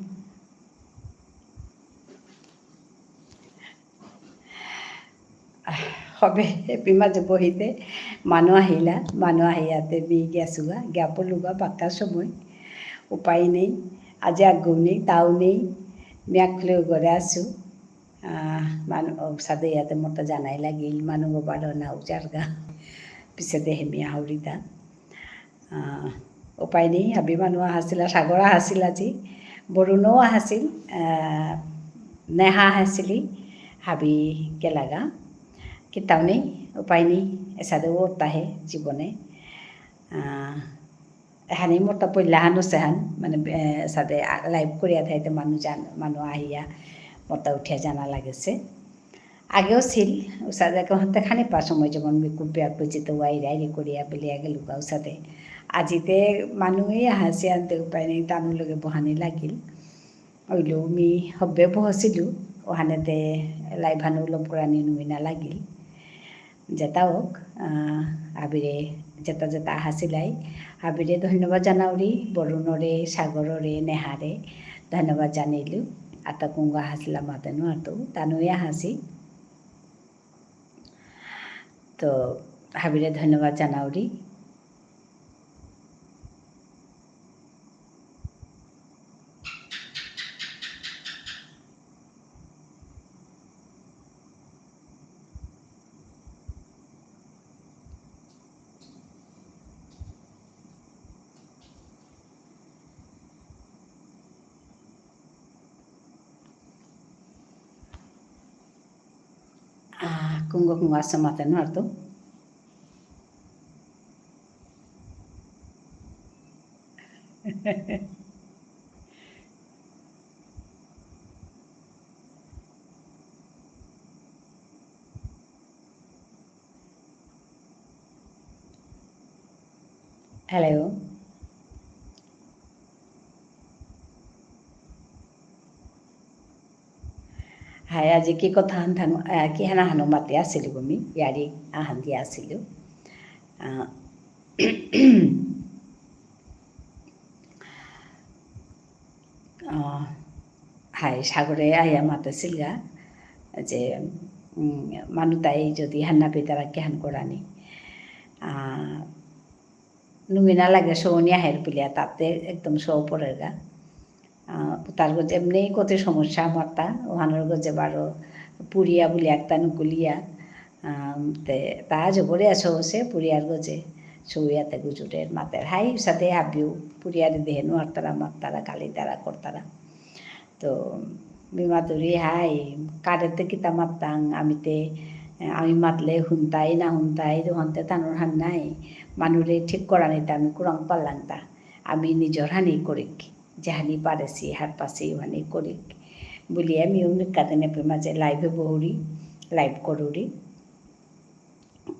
হবে, এপি মাঝে বহিতে মানু আহিলা, মানু আহিয়াতে মি গেসুগা, গিয়া পড়লুগা বাক্কা সময়। উপায় নেই, আজি আগেও নেই, তাও নেই, মি আকখুলে ঘরে আসু। আহ, মানু, ও, সাদে ইয়াতে মোরতা জানাই লাগিল, মানু গো বারো না উজারগা। পিছেতে হেমি আহুরিতা। আহ, উপায় নেই, হাবি মানু আহাসিলা, সাগর আহাসিল আজি, বরুণও আহাসিল, আহ, নেহা আহাসিলি, হাবি গেলাগা। কিতাও নেই, উপায় নেই, এসাদে ওরতাহে জীবনে। আহ, এহানি মোরতা পইলাহান অসেহান, মানে, এ, সাদে আ-, live করিয়া থাইতে মানু জান-, মানু আহিয়া, মোরতা উঠিয়া জানা লাগেসে। আগেও ছিল, উসাদে কহতে খানি পা সময় যেমন মি কুপিয়া কুচিত ওয়াই রাই রে করিয়া বুলিয়া গেলুগা উসাদে। আজিতে মানুয়ে আহাসি আনতে উপায় নেই, তানু লগে বহানি লাগিল। ওইলো মি হব্বে বহসিলু, ওহানেতে live হানু লম করানি নুমিনা লাগিল। যেতা হোক, আহ, হাবিরে যেতা যেতা আহাসিলাই, হাবিরে ধন্যবাদ জানাউরি, বরুণরে, সাগররে, নেহারে ধন্যবাদ জানাইলু। আতা কুঙ্গ আহাসিলা মাতে নুয়ারতু, তানুই আহাসি। তো, হাবিরে ধন্যবাদ জানাউরি। আহ, কুঙ্গ কুঙ্গ আসে মাতে নুয়ারতু। Hello. হাই, আজি কি কথা আহান থাং-, আহ, কি হানা হানো মাতে আসিলু গো মি, ইয়ারি আহান দিয়া আসিলু। আহ, আহ, হাই, সাগরে আয়া মাতেসিলগা যে, উম, মানু তাই যদি হান্না পেতারা কিহান করানি। আহ, নুঙিনা লাগে সৌনিয়া হের পিলিয়া, তাতে একদম সৌ পড়েগা। আহ, তার গজে এমনি কত সমস্যা আমারতা, ওহানর গজে বারো পুরিয়া বুলি একটা নুকুলিয়া, আহ, তে তা জবরে আসো সে পুরিয়ার গজে, সৌয়াতে গুজুরের মাতের। হাই, সাথে হাবিউ, পুরিয়ারে দেহে নুয়ারতারা, মাততারা, গালিতারা, করতারা। তো, মি মাতুরি হাই, কারেতে কিতা মাততাং, আমি তে, আমি মাতলে হুনতাই না হুনতাই, তো হন্তে তানুর হান নাই। মানুরে ঠিক করানিতে আমি কুরাং পারলাংতা। আমি নিজর হানি করিক, যেহানি পারেসি, হারপাসি, ওহানি করিক। বুলিয়া মি উনিকা দিনে পে মাঝে live এ বহুরি, live করুরি।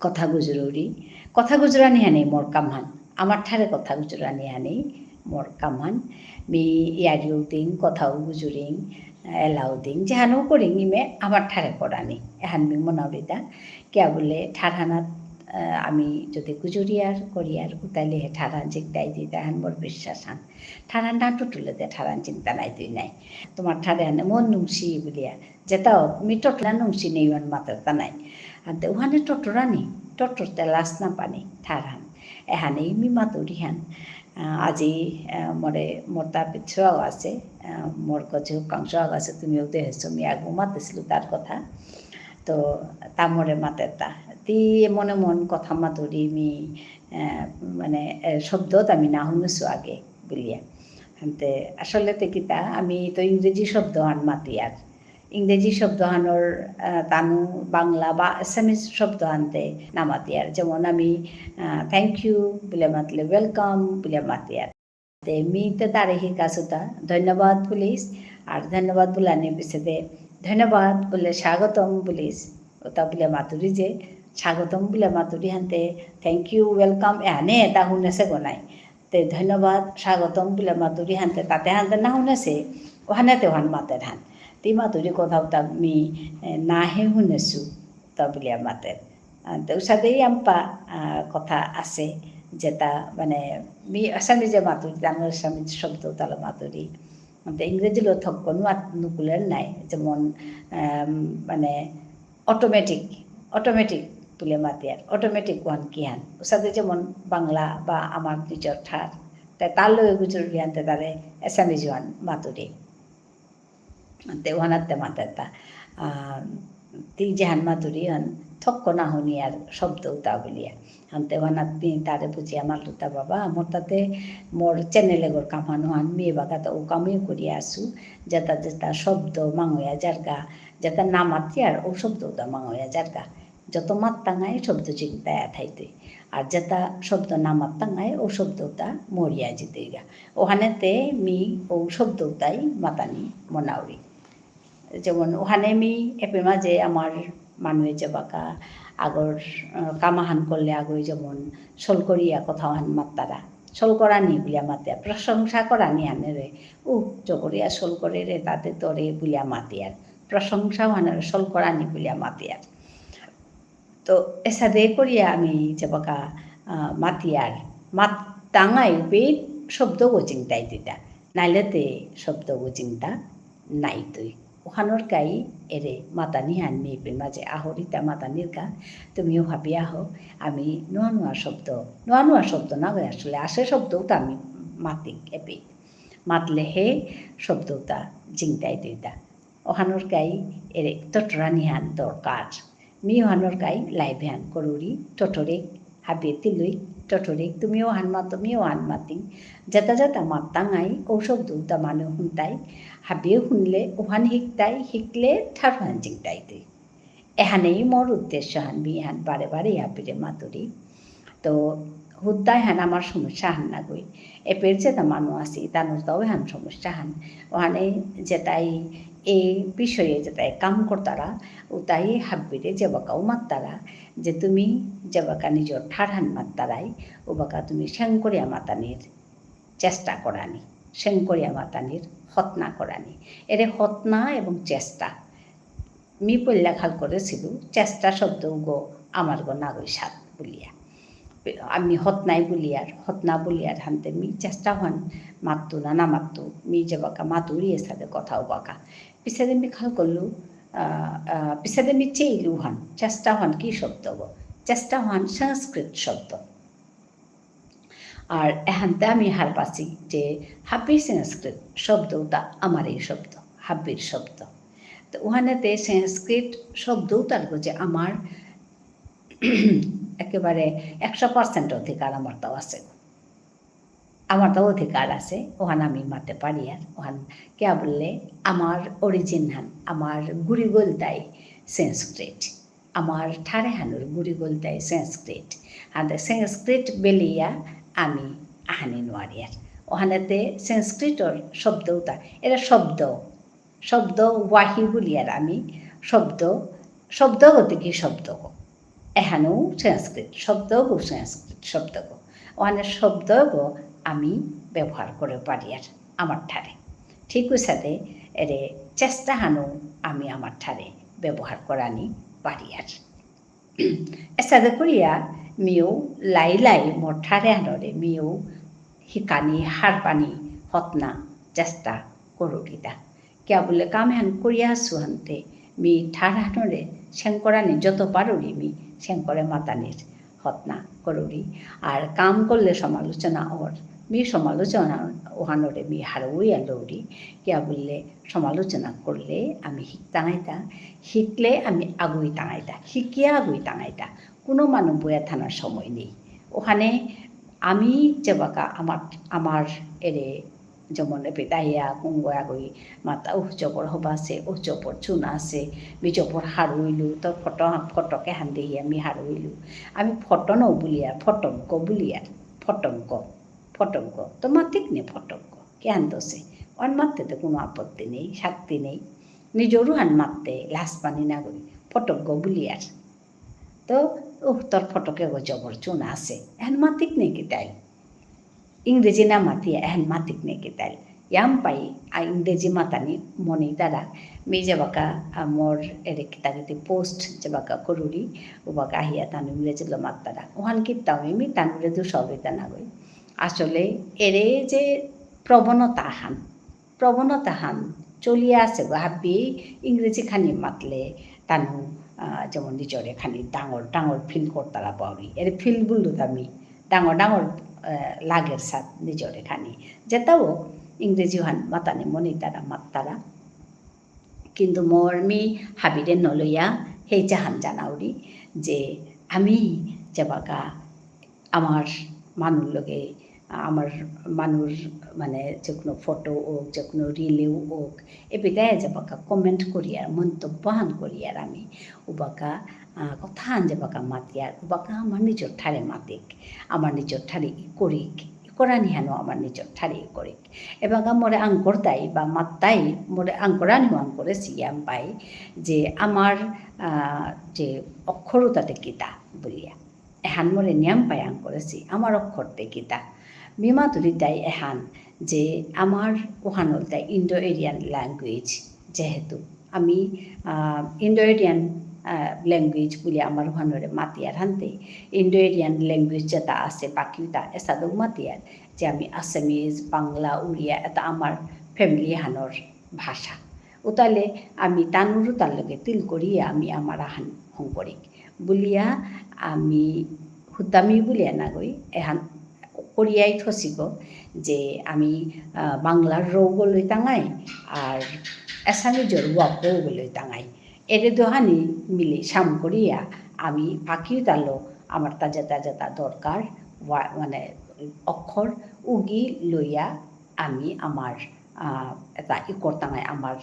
কথা গুজরুরি। কথা গুজরানি হানি মোর কামহান। আমার ঠারে কথা গুজরানি হানি মোর কামহান। মি ইয়ারিও দিং, কথাও গুজরিং, এলাও দিং, যেহানও করিং ইমে আমার ঠারে করানি। এহান মি মনাউরিতা। কিয়া বুলে ঠারহানাত, আহ, আমি যদি গুজরিয়ার, করিয়ার, উতাইলে হে ঠারহান জিংতাই দিতা হান মোর বিশ্বাস হান। ঠারহান না টুটুলে দে ঠারহান জিংতা নাই দুই নাই। তোমার ঠারে হানে মন নুংসি বুলিয়া। যেতাও মি টটলা নুংসি নেই ওহান মাতেরতা নাই। আনতে ওহানে টটরানি, টটরতে লাস না পানি, ঠারহান। এহানেই মি মাতুরিহান। আহ, আজি, আহ, মোরে মোরতা পিছুয়াও আছে, আহ, মোর কচু কাংসও আছে, তুমিও দেহেছো, মি আগু মাতেসিলু তার কথা। তো, তা মোরে মাতেরতা। তি মনে মন কথা মাতুরি মি, আহ, মানে, এ, শব্দতা মি না হুনেসু আগে বুলিয়া। আনতে আসলে তে কিতা, আমি তো ইংরেজি শব্দহান মাতিয়ার। ইংরেজি শব্দহানর, আহ, তানু বাংলা বা Assamese শব্দহানতে না মাতিয়ার। যেমন আমি, আহ, thank you বুলে মাতলে welcome বুলে মাতিয়ার। তে মি তে তারে হিকাসুতা, ধন্যবাদ বুলিস, আর ধন্যবাদ বুলানি পিছেতে, ধন্যবাদ বুলে স্বাগতম বুলিস, ওতা বুলে মাতুরি যে, স্বাগতম বুলে মাতুরি হানতে, thank you, welcome, এহানে এতা হুনেসে গো নাই। তে ধন্যবাদ, স্বাগতম বুলে মাতুরি হানতে, তাতে হানতে না হুনেসে, ওহানে তে ওহান মাতের হান। তি মাতুরি কথা উতা মি, এ, না হে হুনেসু, তা বুলিয়া মাতের। আহ, তো উসাদেই আমপা, আহ, কথা আছে। যেতা, মানে, মি আসামিজে মাতুরি, তানু আসামিজ শব্দ তালো মাতুরি। তে ইংরেজিলো থক্ক নুয়া নুকুলের নাই, যেমন, আম, মানে, automatic, automatic বুলে মাতিয়ার, automatic ওহান কিহান। উসাদে যেমন বাংলা বা আমার নিজর ঠার, তে তার লগে গুজর বিহান তে তারে আসামিজ ওহান মাতুরি। তে ওহানাত তে মাতেরতা, আহ, তি যেহান মাতুরি হান থক্ক না হুনিয়ার শব্দ উতা বুলিয়া। হানতে ওহানাত মি তারে বুঝিয়া মাতলুতা বাবা, মোর তাতে মোর channel এগর কামহান ওহান মি এবাকাতা ও কামই করিয়া আসু, যেতা যেতা শব্দ মাঙয়া যারগা, যেতা না মাতিয়ার ও শব্দ উতা মাঙয়া যারগা। যত মাত্তাঙাই শব্দ জিংতায়া থাইতই। আর যেতা শব্দ না মাত্তাঙাই ও শব্দ উতা মরিয়া জিতইগা। ওহানেতে মি ও শব্দ উতাই মাতানি মনাউরি। যেমন ওহানে মি এপেমা যে আমার মানুয়ে যেবাকা আগর, আহ, কামাহান করলে আগই যেমন সল করিয়া কথাহান মাত্তারা। সল করানি বুলিয়া মাতিয়া, প্রশংসা করানি হানেরে। উ, জবরিয়া সল করে রে, তাতে তোরে বুলিয়া মাতিয়ার। প্রশংসা হানেরে সল করানি বুলিয়া মাতিয়ার। তো এসাদে করিয়া আমি যেবাকা, আহ, মাতিয়ার, মাত্তাঙাই উপে শব্দগো জিংতাই দিতা। নাইলেতে শব্দগো জিংতা নাইতই। ওহানর কাই এরে মাতানিহান মি এপেমা যে আহরিতা মাতানির কা, তুমিও ভাবিয়া আহো, আমি নুয়া নুয়া শব্দ, নুয়া নুয়া শব্দ না গো আসলে, আসে শব্দ উতা আমি মাতিক এপে। মাতলে হে শব্দ উতা জিংতাই দিতা। ওহানর কাই এরে টটরানিহান দরকার। মি ওহানর কাই live হান করুরি, টটরে, হাবিয়ে তিলুই, টটরে, তুমি ওহান মাতো, মি ওহান মাতিং। যেতা যেতা মাত্তাঙাই, ও শব্দ উতা মানু হুনতাই, হাবিয়ে হুনলে, ওহান হিকতাই, হিকলে ঠারহান জিংতাইতই। এহানেই মোর উদ্দেশ্যহান, মি এহান বারে বারে হাবিরে মাতুরি। তো হুদ্দা এহান আমার সমস্যাহান নাগই। এপের যেতা মানু আসি, তানুর তাও এহান সমস্যাহান। ওহানে যেতাই এ বিষয়ে যেতাই কাম করতারা, উতাই হাব্বিরে যেবাকাও মাত্তারা, যে তুমি যেবাকা নিজর ঠারহান মাত্তারাই, উবাকা তুমি সেং করিয়া মাতানির চেষ্টা করানি, সেং করিয়া মাতানির হতনা করানি। এরে হতনা এবং চেষ্টা। মি পল্লা খাল করেসিলু, চেষ্টা শব্দ উগো আমার গো নাগই সাত বুলিয়া। আমি হতনাই বুলিয়ার, হতনা বুলিয়ার হানতে মি চেষ্টা হান মাততু না না মাততু, মি যেবাকা মাতুরি এসাদে কথা উবাকা। পিছেদে মি খাল করলু, আহ, আহ, পিছেদে মি চেইলু হান, চেষ্টা হান কি শব্দ গো? চেষ্টা হান সংস্কৃত শব্দ। আর এহানতে আমি হারপাসি যে হাব্বি সংস্কৃত শব্দ উতা আমার এই শব্দ, হাব্বির শব্দ। তো ওহানেতে সংস্কৃত শব্দ উতার গো যে আমার একেবারে একশো percent অধিকার আমার তাও আছে। আমার তাও অধিকার আছে, ওহান আমি মাতে পারি আর, ওহান কিয়া বুললে আমার origin হান, আমার গুড়ি গলতাই সংস্কৃত। আমার ঠার এহানর গুড়ি গলতাই সংস্কৃত। হাতে সংস্কৃত বেলিয়া আমি আহানি নোয়ারিয়ার। ওহানেতে সংস্কৃতর শব্দ উতা, এরে শব্দ, শব্দ ওয়াহি বুলিয়ার আমি শব্দ, শব্দ গতিকে শব্দ গো। এহানও সংস্কৃত শব্দ গো, সংস্কৃত শব্দ গো। ওহানে শব্দ গো আমি ব্যবহার করে পারিয়ার আমার ঠারে। ঠিক উসাদে এরে চেষ্টা হানও আমি আমার ঠারে ব্যবহার করানি পারিয়ার। এসাদে করিয়া মিও লাই লাই মোর ঠার এহানরে মিও হিকানি হারপানি হতনা চেষ্টা করুরিতা। কিয়া বুলে কাম এহান করিয়া আসু হানতে মি ঠার এহানরে সেং করানি যত পারুরি মি সেং করে মাতানির হতনা করুরি। আর কাম করলে সমালোচনা অর, মি সমালোচনা ওহানরে মি হারৌইয়া লৌরি। কিয়া বুললে সমালোচনা করলে আমি হিকতাঙাইতা, হিকলে আমি আগুইতাঙাইতা, হিকিয়া আগুইতাঙাইতা। কোনো মানু বয়া থানার সময় নেই। ওহানে আমি যেবাকা আমার, আমার এরে যেমন এপেতাইয়া কুঙ্গয়া গই মাতা উহ জবর হবা আছে, উহ জবর চুনা আছে, মি জবর হারুইলু, তো ফটো, ফটোকে হান দেহিয়া মি হারুইলু। আমি ফটো ন বুলিয়ার, ফটক গ বুলিয়ার, ফটক গ, ফটক গ। তো মাতিক নে ফটক গ, কে হান দোষে? ওহান মাততে তো কোনো আপত্তি নেই, শাক্তি নেই। নিজরু হান মাততে লাজ পানি না গই, ফটক গ বুলিয়ার। তো, উহ, তোর ফটকে গো জবর চুনা আছে। এহান মাতিক নে কিতাইল? ইংরেজি না মাতিয়া, এহান মাতিক নে কিতাইল? ইয়াম পাই, আ, ইংরেজি মাতানি মনেইতারা। মি যেবাকা, আ, মোর এরে কিতা কিতি post যেবাকা করুরি, উবাকা আহিয়া তানু ইংরেজিলো মাত্তারা। ওহান কিত্তাও মি, মি তানুরে দুষাউরিতা নাগই। আসলে এরে যে প্রবণতা হান, প্রবণতা হান চলিয়া আছে গো, হাবি ইংরেজি খানি মাতলে তানু, আ, যেমন নিজরে খানি ডাঙর, ডাঙর feel করতারা পাউরি। এরে feel বুললু তা মি, ডাঙর, ডাঙর, আ, লাগের সাথ নিজরে খানি। যেতাও ইংরেজি হান মাতানি মনেইতারা মাত্তারা। কিন্তু মোর মি হাবিরে নলইয়া হেইচা হান জানাউরি যে আমি যেবাকা আমার মানুর লগে, আমার মানুর মানে যে কোনো photo হোক, যে কোনো reel এও হোক, এবিতায় যেবাকা comment করিয়ার, মন্তব্য হান করিয়ার আমি, উবাকা, আহ, কথা হান যেবাকা মাতিয়ার, উবাকা আমার নিজর ঠারে মাতিক, আমার নিজর ঠারে ই করিক, ই করানি হানো আমার নিজর ঠারে ই করিক। এবাকা মোরে আঙকরতাই বা মাত্তাই, মোরে আঙকরানিও আঙকরেসি ইয়াম পাই, যে আমার, আহ, যে অক্ষর উতাতে কিতা বুলিয়া। এহান মোরে নিয়াম পাই আঙকরেসি, আমার অক্ষরতে কিতা। মি মাতুরিতাই এহান যে আমার ওহান ইলতাই Indo-Aryan language, যেহেতু আমি, আহ, Indo-Aryan, আহ, language বুলি আমার ওহানরে মাতিয়ার হানতে, Indo-Aryan language যেতা আছে, বাকিতা এসাদেও মাতিয়ার, যে আমি Assamese, বাংলা, উড়িয়া, এতা আমার family হানর ভাষা। উতালে আমি তানুরু তার লগে তিল করিয়া আমি আমার আহান হঙকরিক। বুলিয়া আমি হুতামি বুলিয়া নাগই, এহান করিয়াই থসিগ যে আমি, আহ, বাংলার রৌগ লইতাঙাই, আর Assamese-র ওয়াব্বৌগ লইতাঙাই। এরে দুহানি মিলে সাম করিয়া আমি বাকি তালো আমার তাজা তাজা তা দরকার, ওয়া-, মানে অক্ষর উগি লইয়া আমি আমার, আহ, এতা ই করতাঙাই, আমার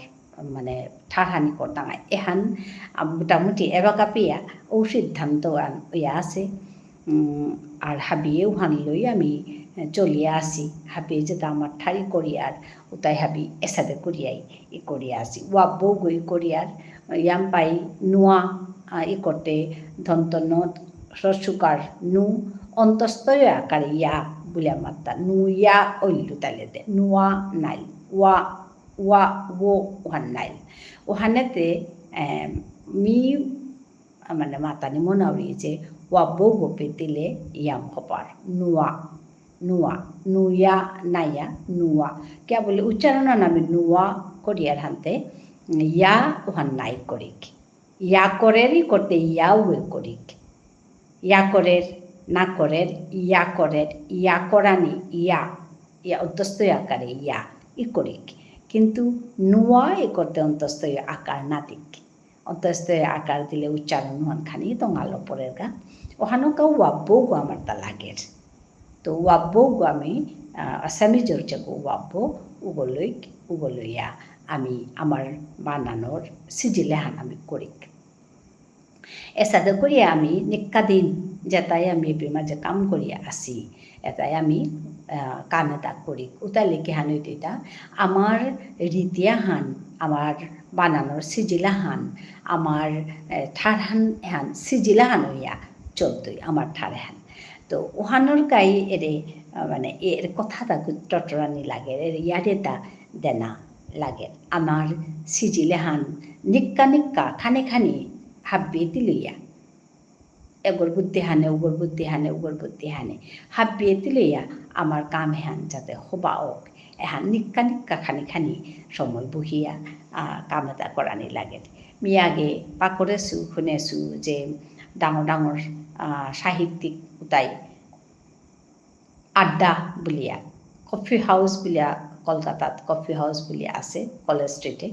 মানে ঠারহানি করতাঙাই। এহান, আহ, মোটামুটি এবাকা পেয়া ও সিদ্ধান্ত আন ইয়া আছে। উম, আর হাবিয়ে ওহান লই আমি, এ, চলিয়া আসি। হাবিয়ে যেতা আমার ঠারি করিয়ার, উতাই হাবি এসাদে করিয়াই ই করিয়া আসি। ওয়াব্বৌগ ই করিয়ার, ইয়াম পাই নুয়া, আহ, ই করতে দন্ত্য ন, হ্রস্ব উকার নু, অন্তস্থ য় আকারে ইয়া বুলিয়া মাত্তা। নুয়া অইলু তাইলেতে। নুয়া নাইল। ওয়া, ওয়া, ও, ওহান নাইল। ওহানেতে, এ, মি, মানে মাতানি মনাউরি যে ওয়াব্বৌগ পেতিলে ইয়াম হপার। নুয়া, নুয়া, নুয়া নাইয়া, নুয়া। কিয়া বুলে উচ্চারণ আমি নুয়া করিয়ার হানতে, ইয়া ওহান নাই করিক। ইয়া করের ই করতে ইয়াও ই করিক। ইয়া করের, না করের, ইয়া করের, ইয়া করানি, ইয়া। ইয়া অন্তস্থ য় আকারে ইয়া, ই করিক। কিন্তু নুয়া ই করতে অন্তস্থ য় আকার না দিক। অন্তস্থ য় আকার দিলে উচ্চারণ ওহান খানি তঙালো পড়েরগা। ওহানকা ওয়াব্বৌগ আমার তা লাগের। তো ওয়াব্বৌগ আমি, আহ, Assamese-র যেগো ওয়াব্বৌ, উগ লইক, উগ লইয়া আমি আমার বানানর সিজিল এহান আমি করিক। এসাদে করিয়া আমি নিক্কা দিন যেতাই আমি এপেই মাঝে কাম করিয়া আসি, এতাই আমি, আহ, কাম এতা করিক। উতালে কিহান অইতইতা, আমার রীতি আহান, আমার বানানর সিজিল আহান, আমার, এ, ঠারহান এহান সিজিল আহান অইয়া চলতই, আমার ঠার এহান। তো ওহানর কাই এরে, আহ, মানে, এর কথা তা গু-, টটরানি লাগে, এর ইয়ারি তা দেনা লাগে। আমার সিজিল এহান নিক্কা নিক্কা, খানি খানি হাব্বি তিলইয়া। এগর বুদ্ধি হানে, উগর বুদ্ধি হানে, উগর বুদ্ধি হানে। হাব্বি তিলইয়া আমার কাম এহান যাতে হবা হোক। এহান নিক্কা নিক্কা খানি খানি সময় বহিয়া, আহ, কাম এতা করানি লাগে। মি আগে পাকরেসু, হুনেসু যে ডাঙর ডাঙর, আহ, সাহিত্যিক উতাই আড্ডা বুলিয়া, coffee house বুলিয়া, কলকাতাত coffee house বুলিয়া আছে, কলেজ স্ট্রিটে।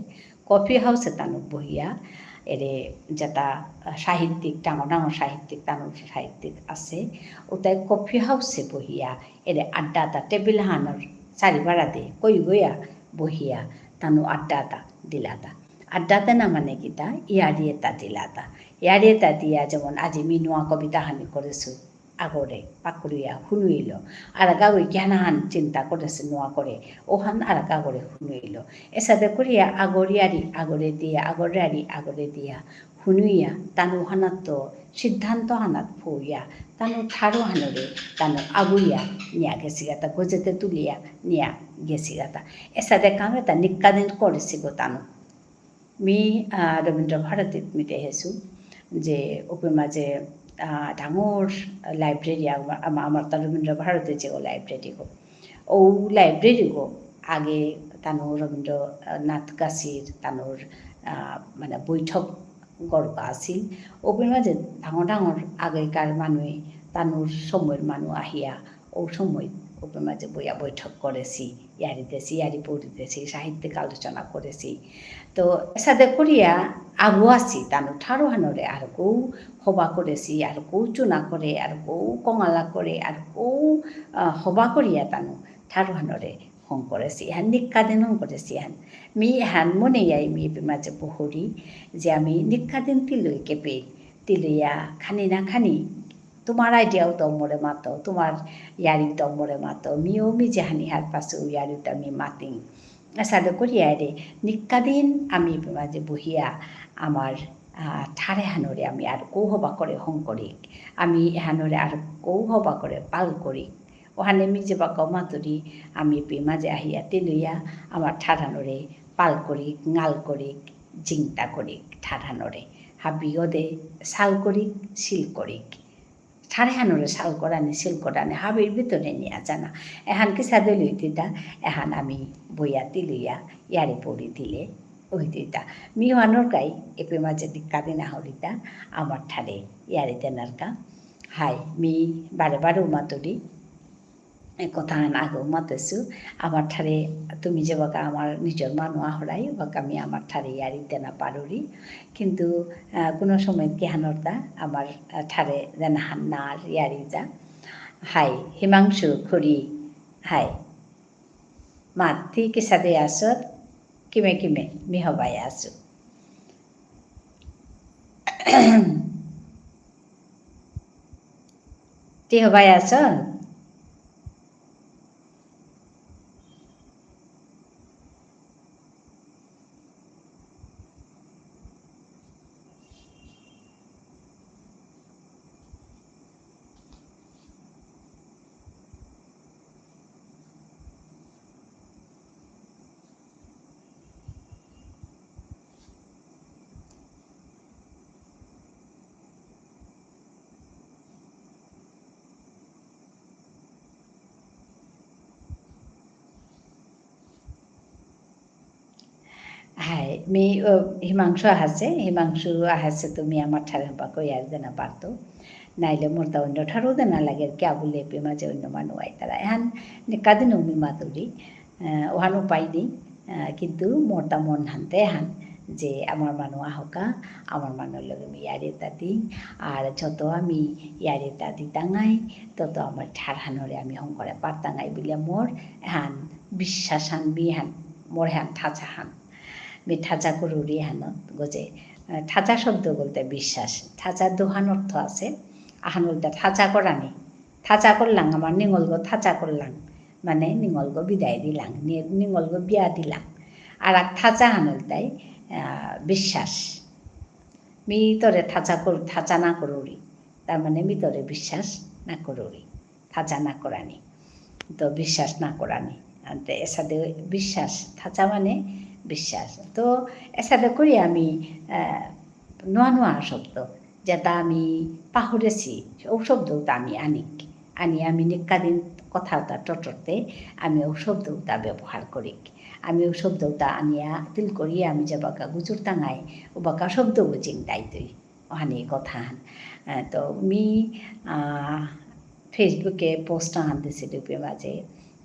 Coffee house এ তানু বহিয়া, এরে যেতা সাহিত্যিক, ডাঙর ডাঙর সাহিত্যিক, তানুর সাহিত্যিক আছে, উতাই coffee house এ বহিয়া, এরে আড্ডা তা টেবিল হানর চারিবারাদে কই গইয়া বহিয়া, তানু আড্ডা তা দিলাতা। আড্ডা তা না মানে কিতা, ইয়ারি এতা দিলাতা। ইয়ারি এতা দিয়া যেমন আজি মি নুয়া কবিতা হানি করেসু, আগরে পাকুরিয়া হুনুইল। আরাক আগই কিহানাহান চিন্তা করেসে নুয়া করে, ওহান আরাক আগরে হুনুইল। এসাদে করিয়া আগর ইয়ারি আগরে দিয়া, আগর ইয়ারি আগরে দিয়া, হুনুইয়া, তানু হানাত সিদ্ধান্ত হানাত ফুয়া, তানু ঠারহানরে, তানু আগুইয়া নিয়া গেসিগাতা, গজেতে তুলিয়া নিয়া গেসিগাতা। এসাদে কাম এতা নিকাদিন করেসিগ তানু। মি, আহ, রবীন্দ্র ভারতীত মি দেহেসু যে ওপে মাঝে, আহ, ডাঙর library আমা-, আমা-, আমার তা রবীন্দ্র ভারতী যে ও library গো। ও library গো আগে তানু রবীন্দ্রনাথ গাছির তানুর, আহ, মানে বৈঠক গরকা আছিল। ওপে মাঝে ডাঙর ডাঙর আগেকার মানুয়ে তানুর সময়র মানু আহিয়া ও সময় ওপে মাঝে বইয়া বৈঠক করেসি, ইয়ারি দেসি, ইয়ারি পরি দেসি, সাহিত্যিক আলোচনা করেসি। তো এসাদে করিয়া আগুয়াসি তানু ঠারহানরে আরকৌ হবা করেসি, আরকৌ চুনা করে, আরকৌ কঙালা করে, আরকৌ, আহ, হবা করিয়া তানু ঠারহানরে হং করেসি, এহান নিকাদিন হং করেসি এহান। মি এহান মনে ইয়াই মি এপে মাঝে বহুরি, যে আমি নিকাদিন তিলই কেপে, তিলইয়া খানি না খানি তোমার idea ও তো মোরে মাতো, তোমার ইয়ারি তো মোরে মাতো, মিও মি যেহানি হারপাসু ইয়ারি তো আমি মাতিং। এসাদে করিয়া রে, নিকাদিন আমি এপে মাঝে বহিয়া আমার, আহ, ঠারহানরে আমি আরকৌ হবা করে হং করিক। আমি এহানরে আরকৌ হবা করে পাল করিক। ওহানে মি যেবাকা মাতুরি, আমি এপে মাঝে আহিয়া তিলইয়া আমার ঠারহানরে পাল করিক, ঙাল করিক, জিংতা করিক ঠারহানরে। হাবিগদে সাল করিক, সিল করিক। ঠারহানরে সাল করানি, সিল করানি, হাবির ভিতরে নিয়া যানা। এহান কিসাদে লইতিতা, এহান আমি বইয়া তিলইয়া, ইয়ারি পরি দিলে, অইতিতা। মি ওহানর কাই, এপে মাঝে নিকাদিন আহুরিতা, আমার ঠারে, ইয়ারি দেনার কা। হাই, মি বারে বারে মাতুরি, এ কথাহান আগেও মাতেসু, আমার ঠারে তুমি যেবাকা আমার নিজর মানু আহরাই, ওবাকা আমি আমার ঠারে ইয়ারি দেনা পারুরি। কিন্তু, আহ, কোনো সময় কিহানরতা আমার, আহ, ঠারে দেনাহান নার ইয়ারিতা। হাই, হিমাংশু খুরি, হাই। মাতি কিসাদে আসত, কিমে কিমে, মি হবাই আসু। তি হবাই আসত? হাই, মি, ও, হিমাংশু আহাসে, হিমাংশু আহাসে তুমি আমার ঠারে হবাকা ইয়ারি দেনা পারতো। নাইলে মোরতা অন্য ঠারেও দেনা লাগে, কিয়া বুলে এপে মাঝে অন্য মানু আইতারা। এহান নিকাদিনউ মি মাতুরি, আহ, ওহান উপায় নেই। আহ, কিন্তু মোরতা মন হানতে হান যে আমার মানু আহকা, আমার মানুর লগে মি ইয়ারিতা দিং। আর যত আমি ইয়ারিতা দিতাঙাই, তত আমার ঠারহানরে আমি হংকরে পারতাঙাই বুলিয়া মোর হান বিশ্বাস হান মি হান, মোর হান ঠাচা হান। মি ঠাচা করুরি হান গজে, আহ, ঠাচা শব্দ বুলতে বিশ্বাস। ঠাচা দুহান অর্থ আছে। আহান বুলতে ঠাচা করানি। থাচা করলাং, আমার নিঙলগো থাচা করলাং। মানে নিঙলগো বিদায় দিলাং, নি-, নিঙলগো বিয়া দিলাং। আর এক থাচা হানল তাই, আহ, বিশ্বাস। মি তোরে থাচা কর-, থাচা না করুরি। তার মানে মি তোরে বিশ্বাস না করুরি। থাচা না করানি। তো বিশ্বাস না করানি। আনতে এসাদে বিশ্বাস, থাচা মানে বিশ্বাস। তো এসাদে করি আমি, আহ, নুয়া নুয়া শব্দ, যেতা আমি পাহুরেসি, ঔ শব্দ উতা আমি আনিক। আনি আমি নিকাদিন কথা উতা টটরতে আমি ঔ শব্দ উতা ব্যবহার করিক। আমি ঔ শব্দ উতা আনিয়া তিল করি আমি যেবাকা গুজুরতাঙাই, ঔবাকা শব্দ গুজিং দাইতই। অহানি কথা হান। আহ, তো মি, আহ, Facebook এ post আহান দিসিলু ঔপে মাঝে,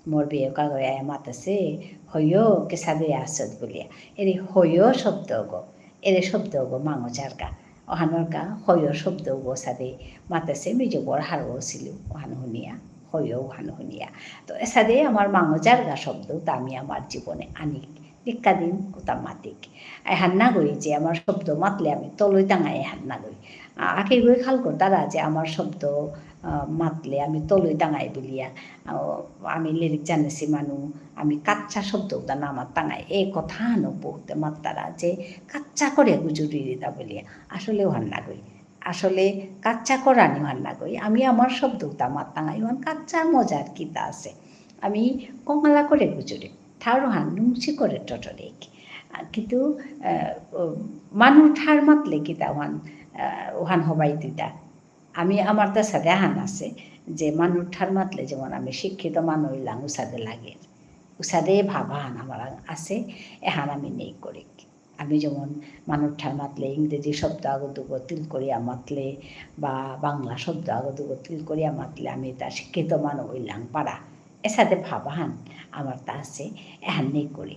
মোর বিয়ে কাগরে আয়া মাতেসে, হয়ো, কিসাদে আসত বুলিয়া। এরে হয়ো শব্দ গো, এরে শব্দ গো মাঙ যারগা। অহানর কা হয়ো শব্দ গো সাদে মাতেসে মি জবর হারৌ অসিলু, অহান হুনিয়া, হয়ো অহান হুনিয়া। তো এসাদে আমার মাঙ যারগা শব্দ উতা আমি আমার জীবনে আনিক। নিকাদিন উতা মাতিক। এহান নাগই যে আমার শব্দ মাতলে আমি তলই টাঙাই এহান নাগই। আ-, আকেগই খাল করতারা যে আমার শব্দ, আহ, মাতলে আমি তলই তাঙাই বুলিয়া, আহ, আমি লেরিক জানেসি মানু, আমি কাচ্চা শব্দ উতা না মাতাঙাই। এ কথা হানউ বহুতে মাত্তারা যে কাচ্চা করে গুজুরিতা বুলিয়া। আসলে ওহান নাগই। আসলে কাচ্চা করানি ওহান নাগই। আমি আমার শব্দ উতা মাতাঙাই, ওহান কাচ্চা মজার কিতা আছে। আমি কঙালা করে গুজুরি। ঠারহান নুংসি করে টটরিক। আহ, কিন্তু, আহ, ও, মানু ঠার মাতলে কিতা ওহান, আহ, ওহান হবাই দিতা। আমি আমার তা সাদে আহান আছে যে মানু ঠার মাতলে যেমন আমি শিক্ষিত মানু ইলাং উসাদে লাগে। উসাদে ভাবাহান আমার আছে, এহান আমি নেই করি। আমি যেমন মানু ঠার মাতলে ইংরেজি শব্দ আগো দুগো তিল করিয়া মাতলে বা বাংলা শব্দ আগো দুগো তিল করিয়া মাতলে আমি তা শিক্ষিত মানু ইলাং পারা। এসাদে ভাবাহান আমার তা আছে, এহান নেই করি।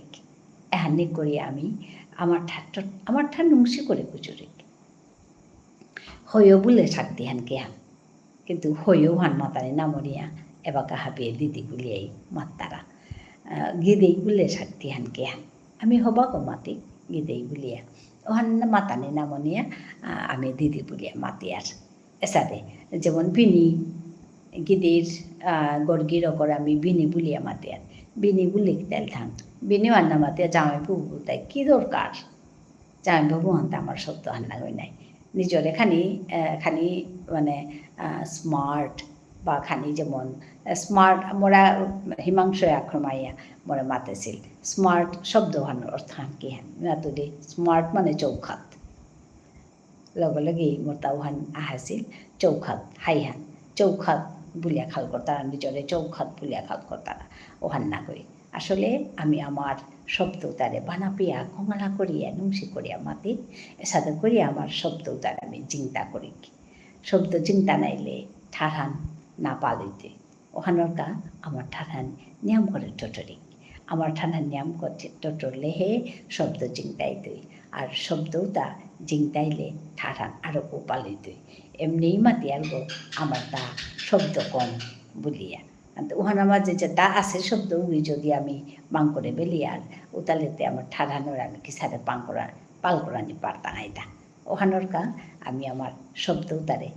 এহান নেই করি আমি আমার ঠার, আমার ঠার নুংসি করে গুজুরি। হয়ও বুলে শক্তি হান কে হান। কিন্তু হয়ও হান মাতানি না মনিয়া, এবাকা হাবিয়ে দিদি বুলিয়াই মাত্তারা। আহ, গিদেই বুলে শক্তি হান কে হান। আমি হবাকো মাতি গিদেই বুলিয়া। ওহান না মাতানি না মনিয়া, আহ, আমি দিদি বুলিয়া মাতিয়ার। এসাদে, যেমন বিনি, গিদির, আহ, গর্গির অকর আমি বিনি বুলিয়া মাতিয়ার। বিনি বুলি কিতাল থাং। বিনি ওহান না মাতিয়া জামাই বুবু তাই কি দরকার? জামাই বাবু হানতে আমার শব্দ হান নাগই নাই। নিজরে খানি, আহ, খানি মানে, আহ, smart বা খানি যেমন, আহ, smart, মোরা হিমাংশু আক্রমাইয়া মোরা মাতেছিল। Smart শব্দ হান অর্থ হান কি হান? মাতুরি smart মানে চৌখাত। লগে লগেই মোর তা ওহান আহাছিল, চৌখাত, হাইহান। চৌখাত বুলিয়া খাল করতারা, নিজরে চৌখাত বুলিয়া খাল করতারা। ওহান নাগই। আসলে আমি আমার শব্দ উতারে বানাপিয়া, কঙালা করিয়া, নুংসি করিয়া মাতি, এসাদে করিয়া আমার শব্দ উতারে আমি জিংতা করি। শব্দ জিংতা নাইলে ঠারহান না পালিতে। ওহানর কা আমার ঠারহান নিয়ম করে টটরি। আমার ঠারহান নিয়ম করে টটরলে হে শব্দ জিংতাইতই। আর শব্দ উতা জিংতাইলে ঠারহান আরো পালিতই। এমনি মাতিয়ার গো আমার তা শব্দ কম বুলিয়া। আন্ত উহান আমার যে যেতা আছে শব্দ উগি যদি আমি বাং করে বেলিয়ার, উতালেতে আমার ঠারহানর আমি কিসারে পাং করা, পাল করানি পারতাঙাইতা। ওহানর কা আমি আমার শব্দ উতারে,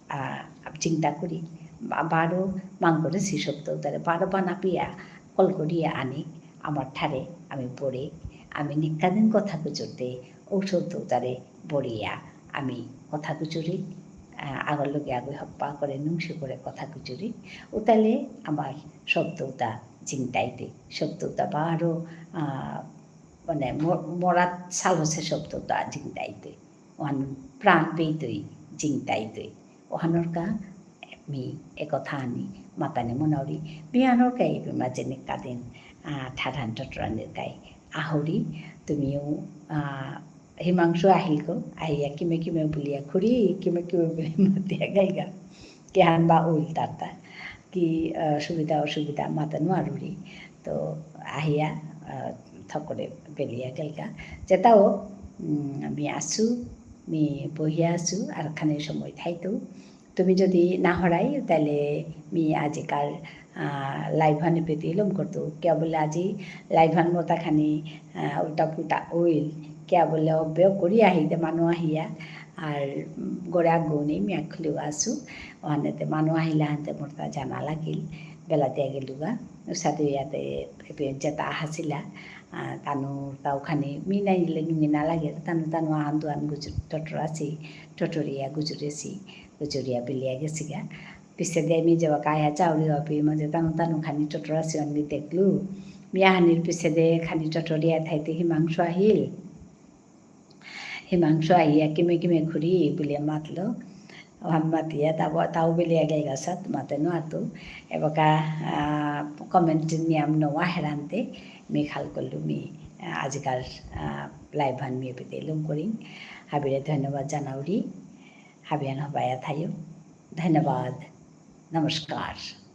আহ, জিংতা করি, বা-, বারো মাং করে সি শব্দ উতারে, বারো বানাপিয়া, কল করিয়া আনি, আমার ঠারে আমি পড়ে, আমি নিকাদিন কথা গুজরতে, ও শব্দ উতারে বড়িয়া, আমি কথা গুজরি, আহ, আগর লগে আগে হপ্পা করে, নুংসি করে কথা গুজরি, উতালে আমার শব্দ উতা জিংতাইতে, শব্দ উতা বারো, আহ, মানে, ম-, মরাত সাহসে শব্দ উতা জিংতাইতে। ওহান প্রাণ পেইতই, জিংতাইতই। ওহানর কা মি একথা আনি মাতানি মনাউরি। মি আনর কা এপি মাঝে নিকাদিন, আহ, ঠারহান টটরানির কাই আহুরি। তুমিও, আহ, হিমাংশু আহিলকো, আহিয়া কিমে কিমে বুলিয়া খুরি, কিমে কিমে বুলিয়া মাতিয়া গেলগা। কিহান বা উল্টাতা। কি, আহ, সুবিধা অসুবিধা মাতা নুয়ারুরি। তো আহিয়া, আহ, থকরে বেলিয়া গেলগা। যেতাও, উম, আমি আসু, মি বহিয়া আসু, আর খানি সময় থাইতু। তুমি যদি না হরাই, তাহলে মি আজিকার, আহ, live হানি পেতে লম করতু। কিয়া বুলে আজি live হান মতা খানি, আহ, উল্টা পুল্টা অইল। কিয়া বুলে অব্যয় করি আহিতে মানু আহিয়া। আর, উম, গড়ে আগুনি মি আখলু আসু। ওহানেতে মানু আহিলা হানতে মোরতা জানা লাগিল। বেলাতে গেলুগা। উসাদে ইয়াতে এপে যেতা আহাসিলা। আহ, তানু তাও খানি মি নাইলে নুঙি না লাগে। তানু তানু আহান দুহান গুজু-, টটরাসি, টটরিয়া গুজুরেসি। গুজুরিয়া বিলিয়া গেসিগা। পিছেদে মি যেবাকা আয়া চাউরি অপি মাঝে তানু তানু খানি টটরাসি অহান মি দেখলু। মি আহানির পিছেদে খানি টটরিয়া থাইতে হিমাংশু আহিল। হিমাংশু আহিয়া কিমে কিমে খুরি বুলিয়া মাতলো। ওহান মাতিয়া তাও, তাও বিলিয়া গেলগা সাত মাতে নুয়াতু। এবাকা, আহ, comment নিয়াম নোয়া হেরান্তে মি খাল করলু মি, আহ, আজিকার, আহ, live হান মি এপেতে লম করিং। হাবিরে ধন্যবাদ জানাউরি। হাবিয়ান হবায়া থাইও। ধন্যবাদ। নমস্কার।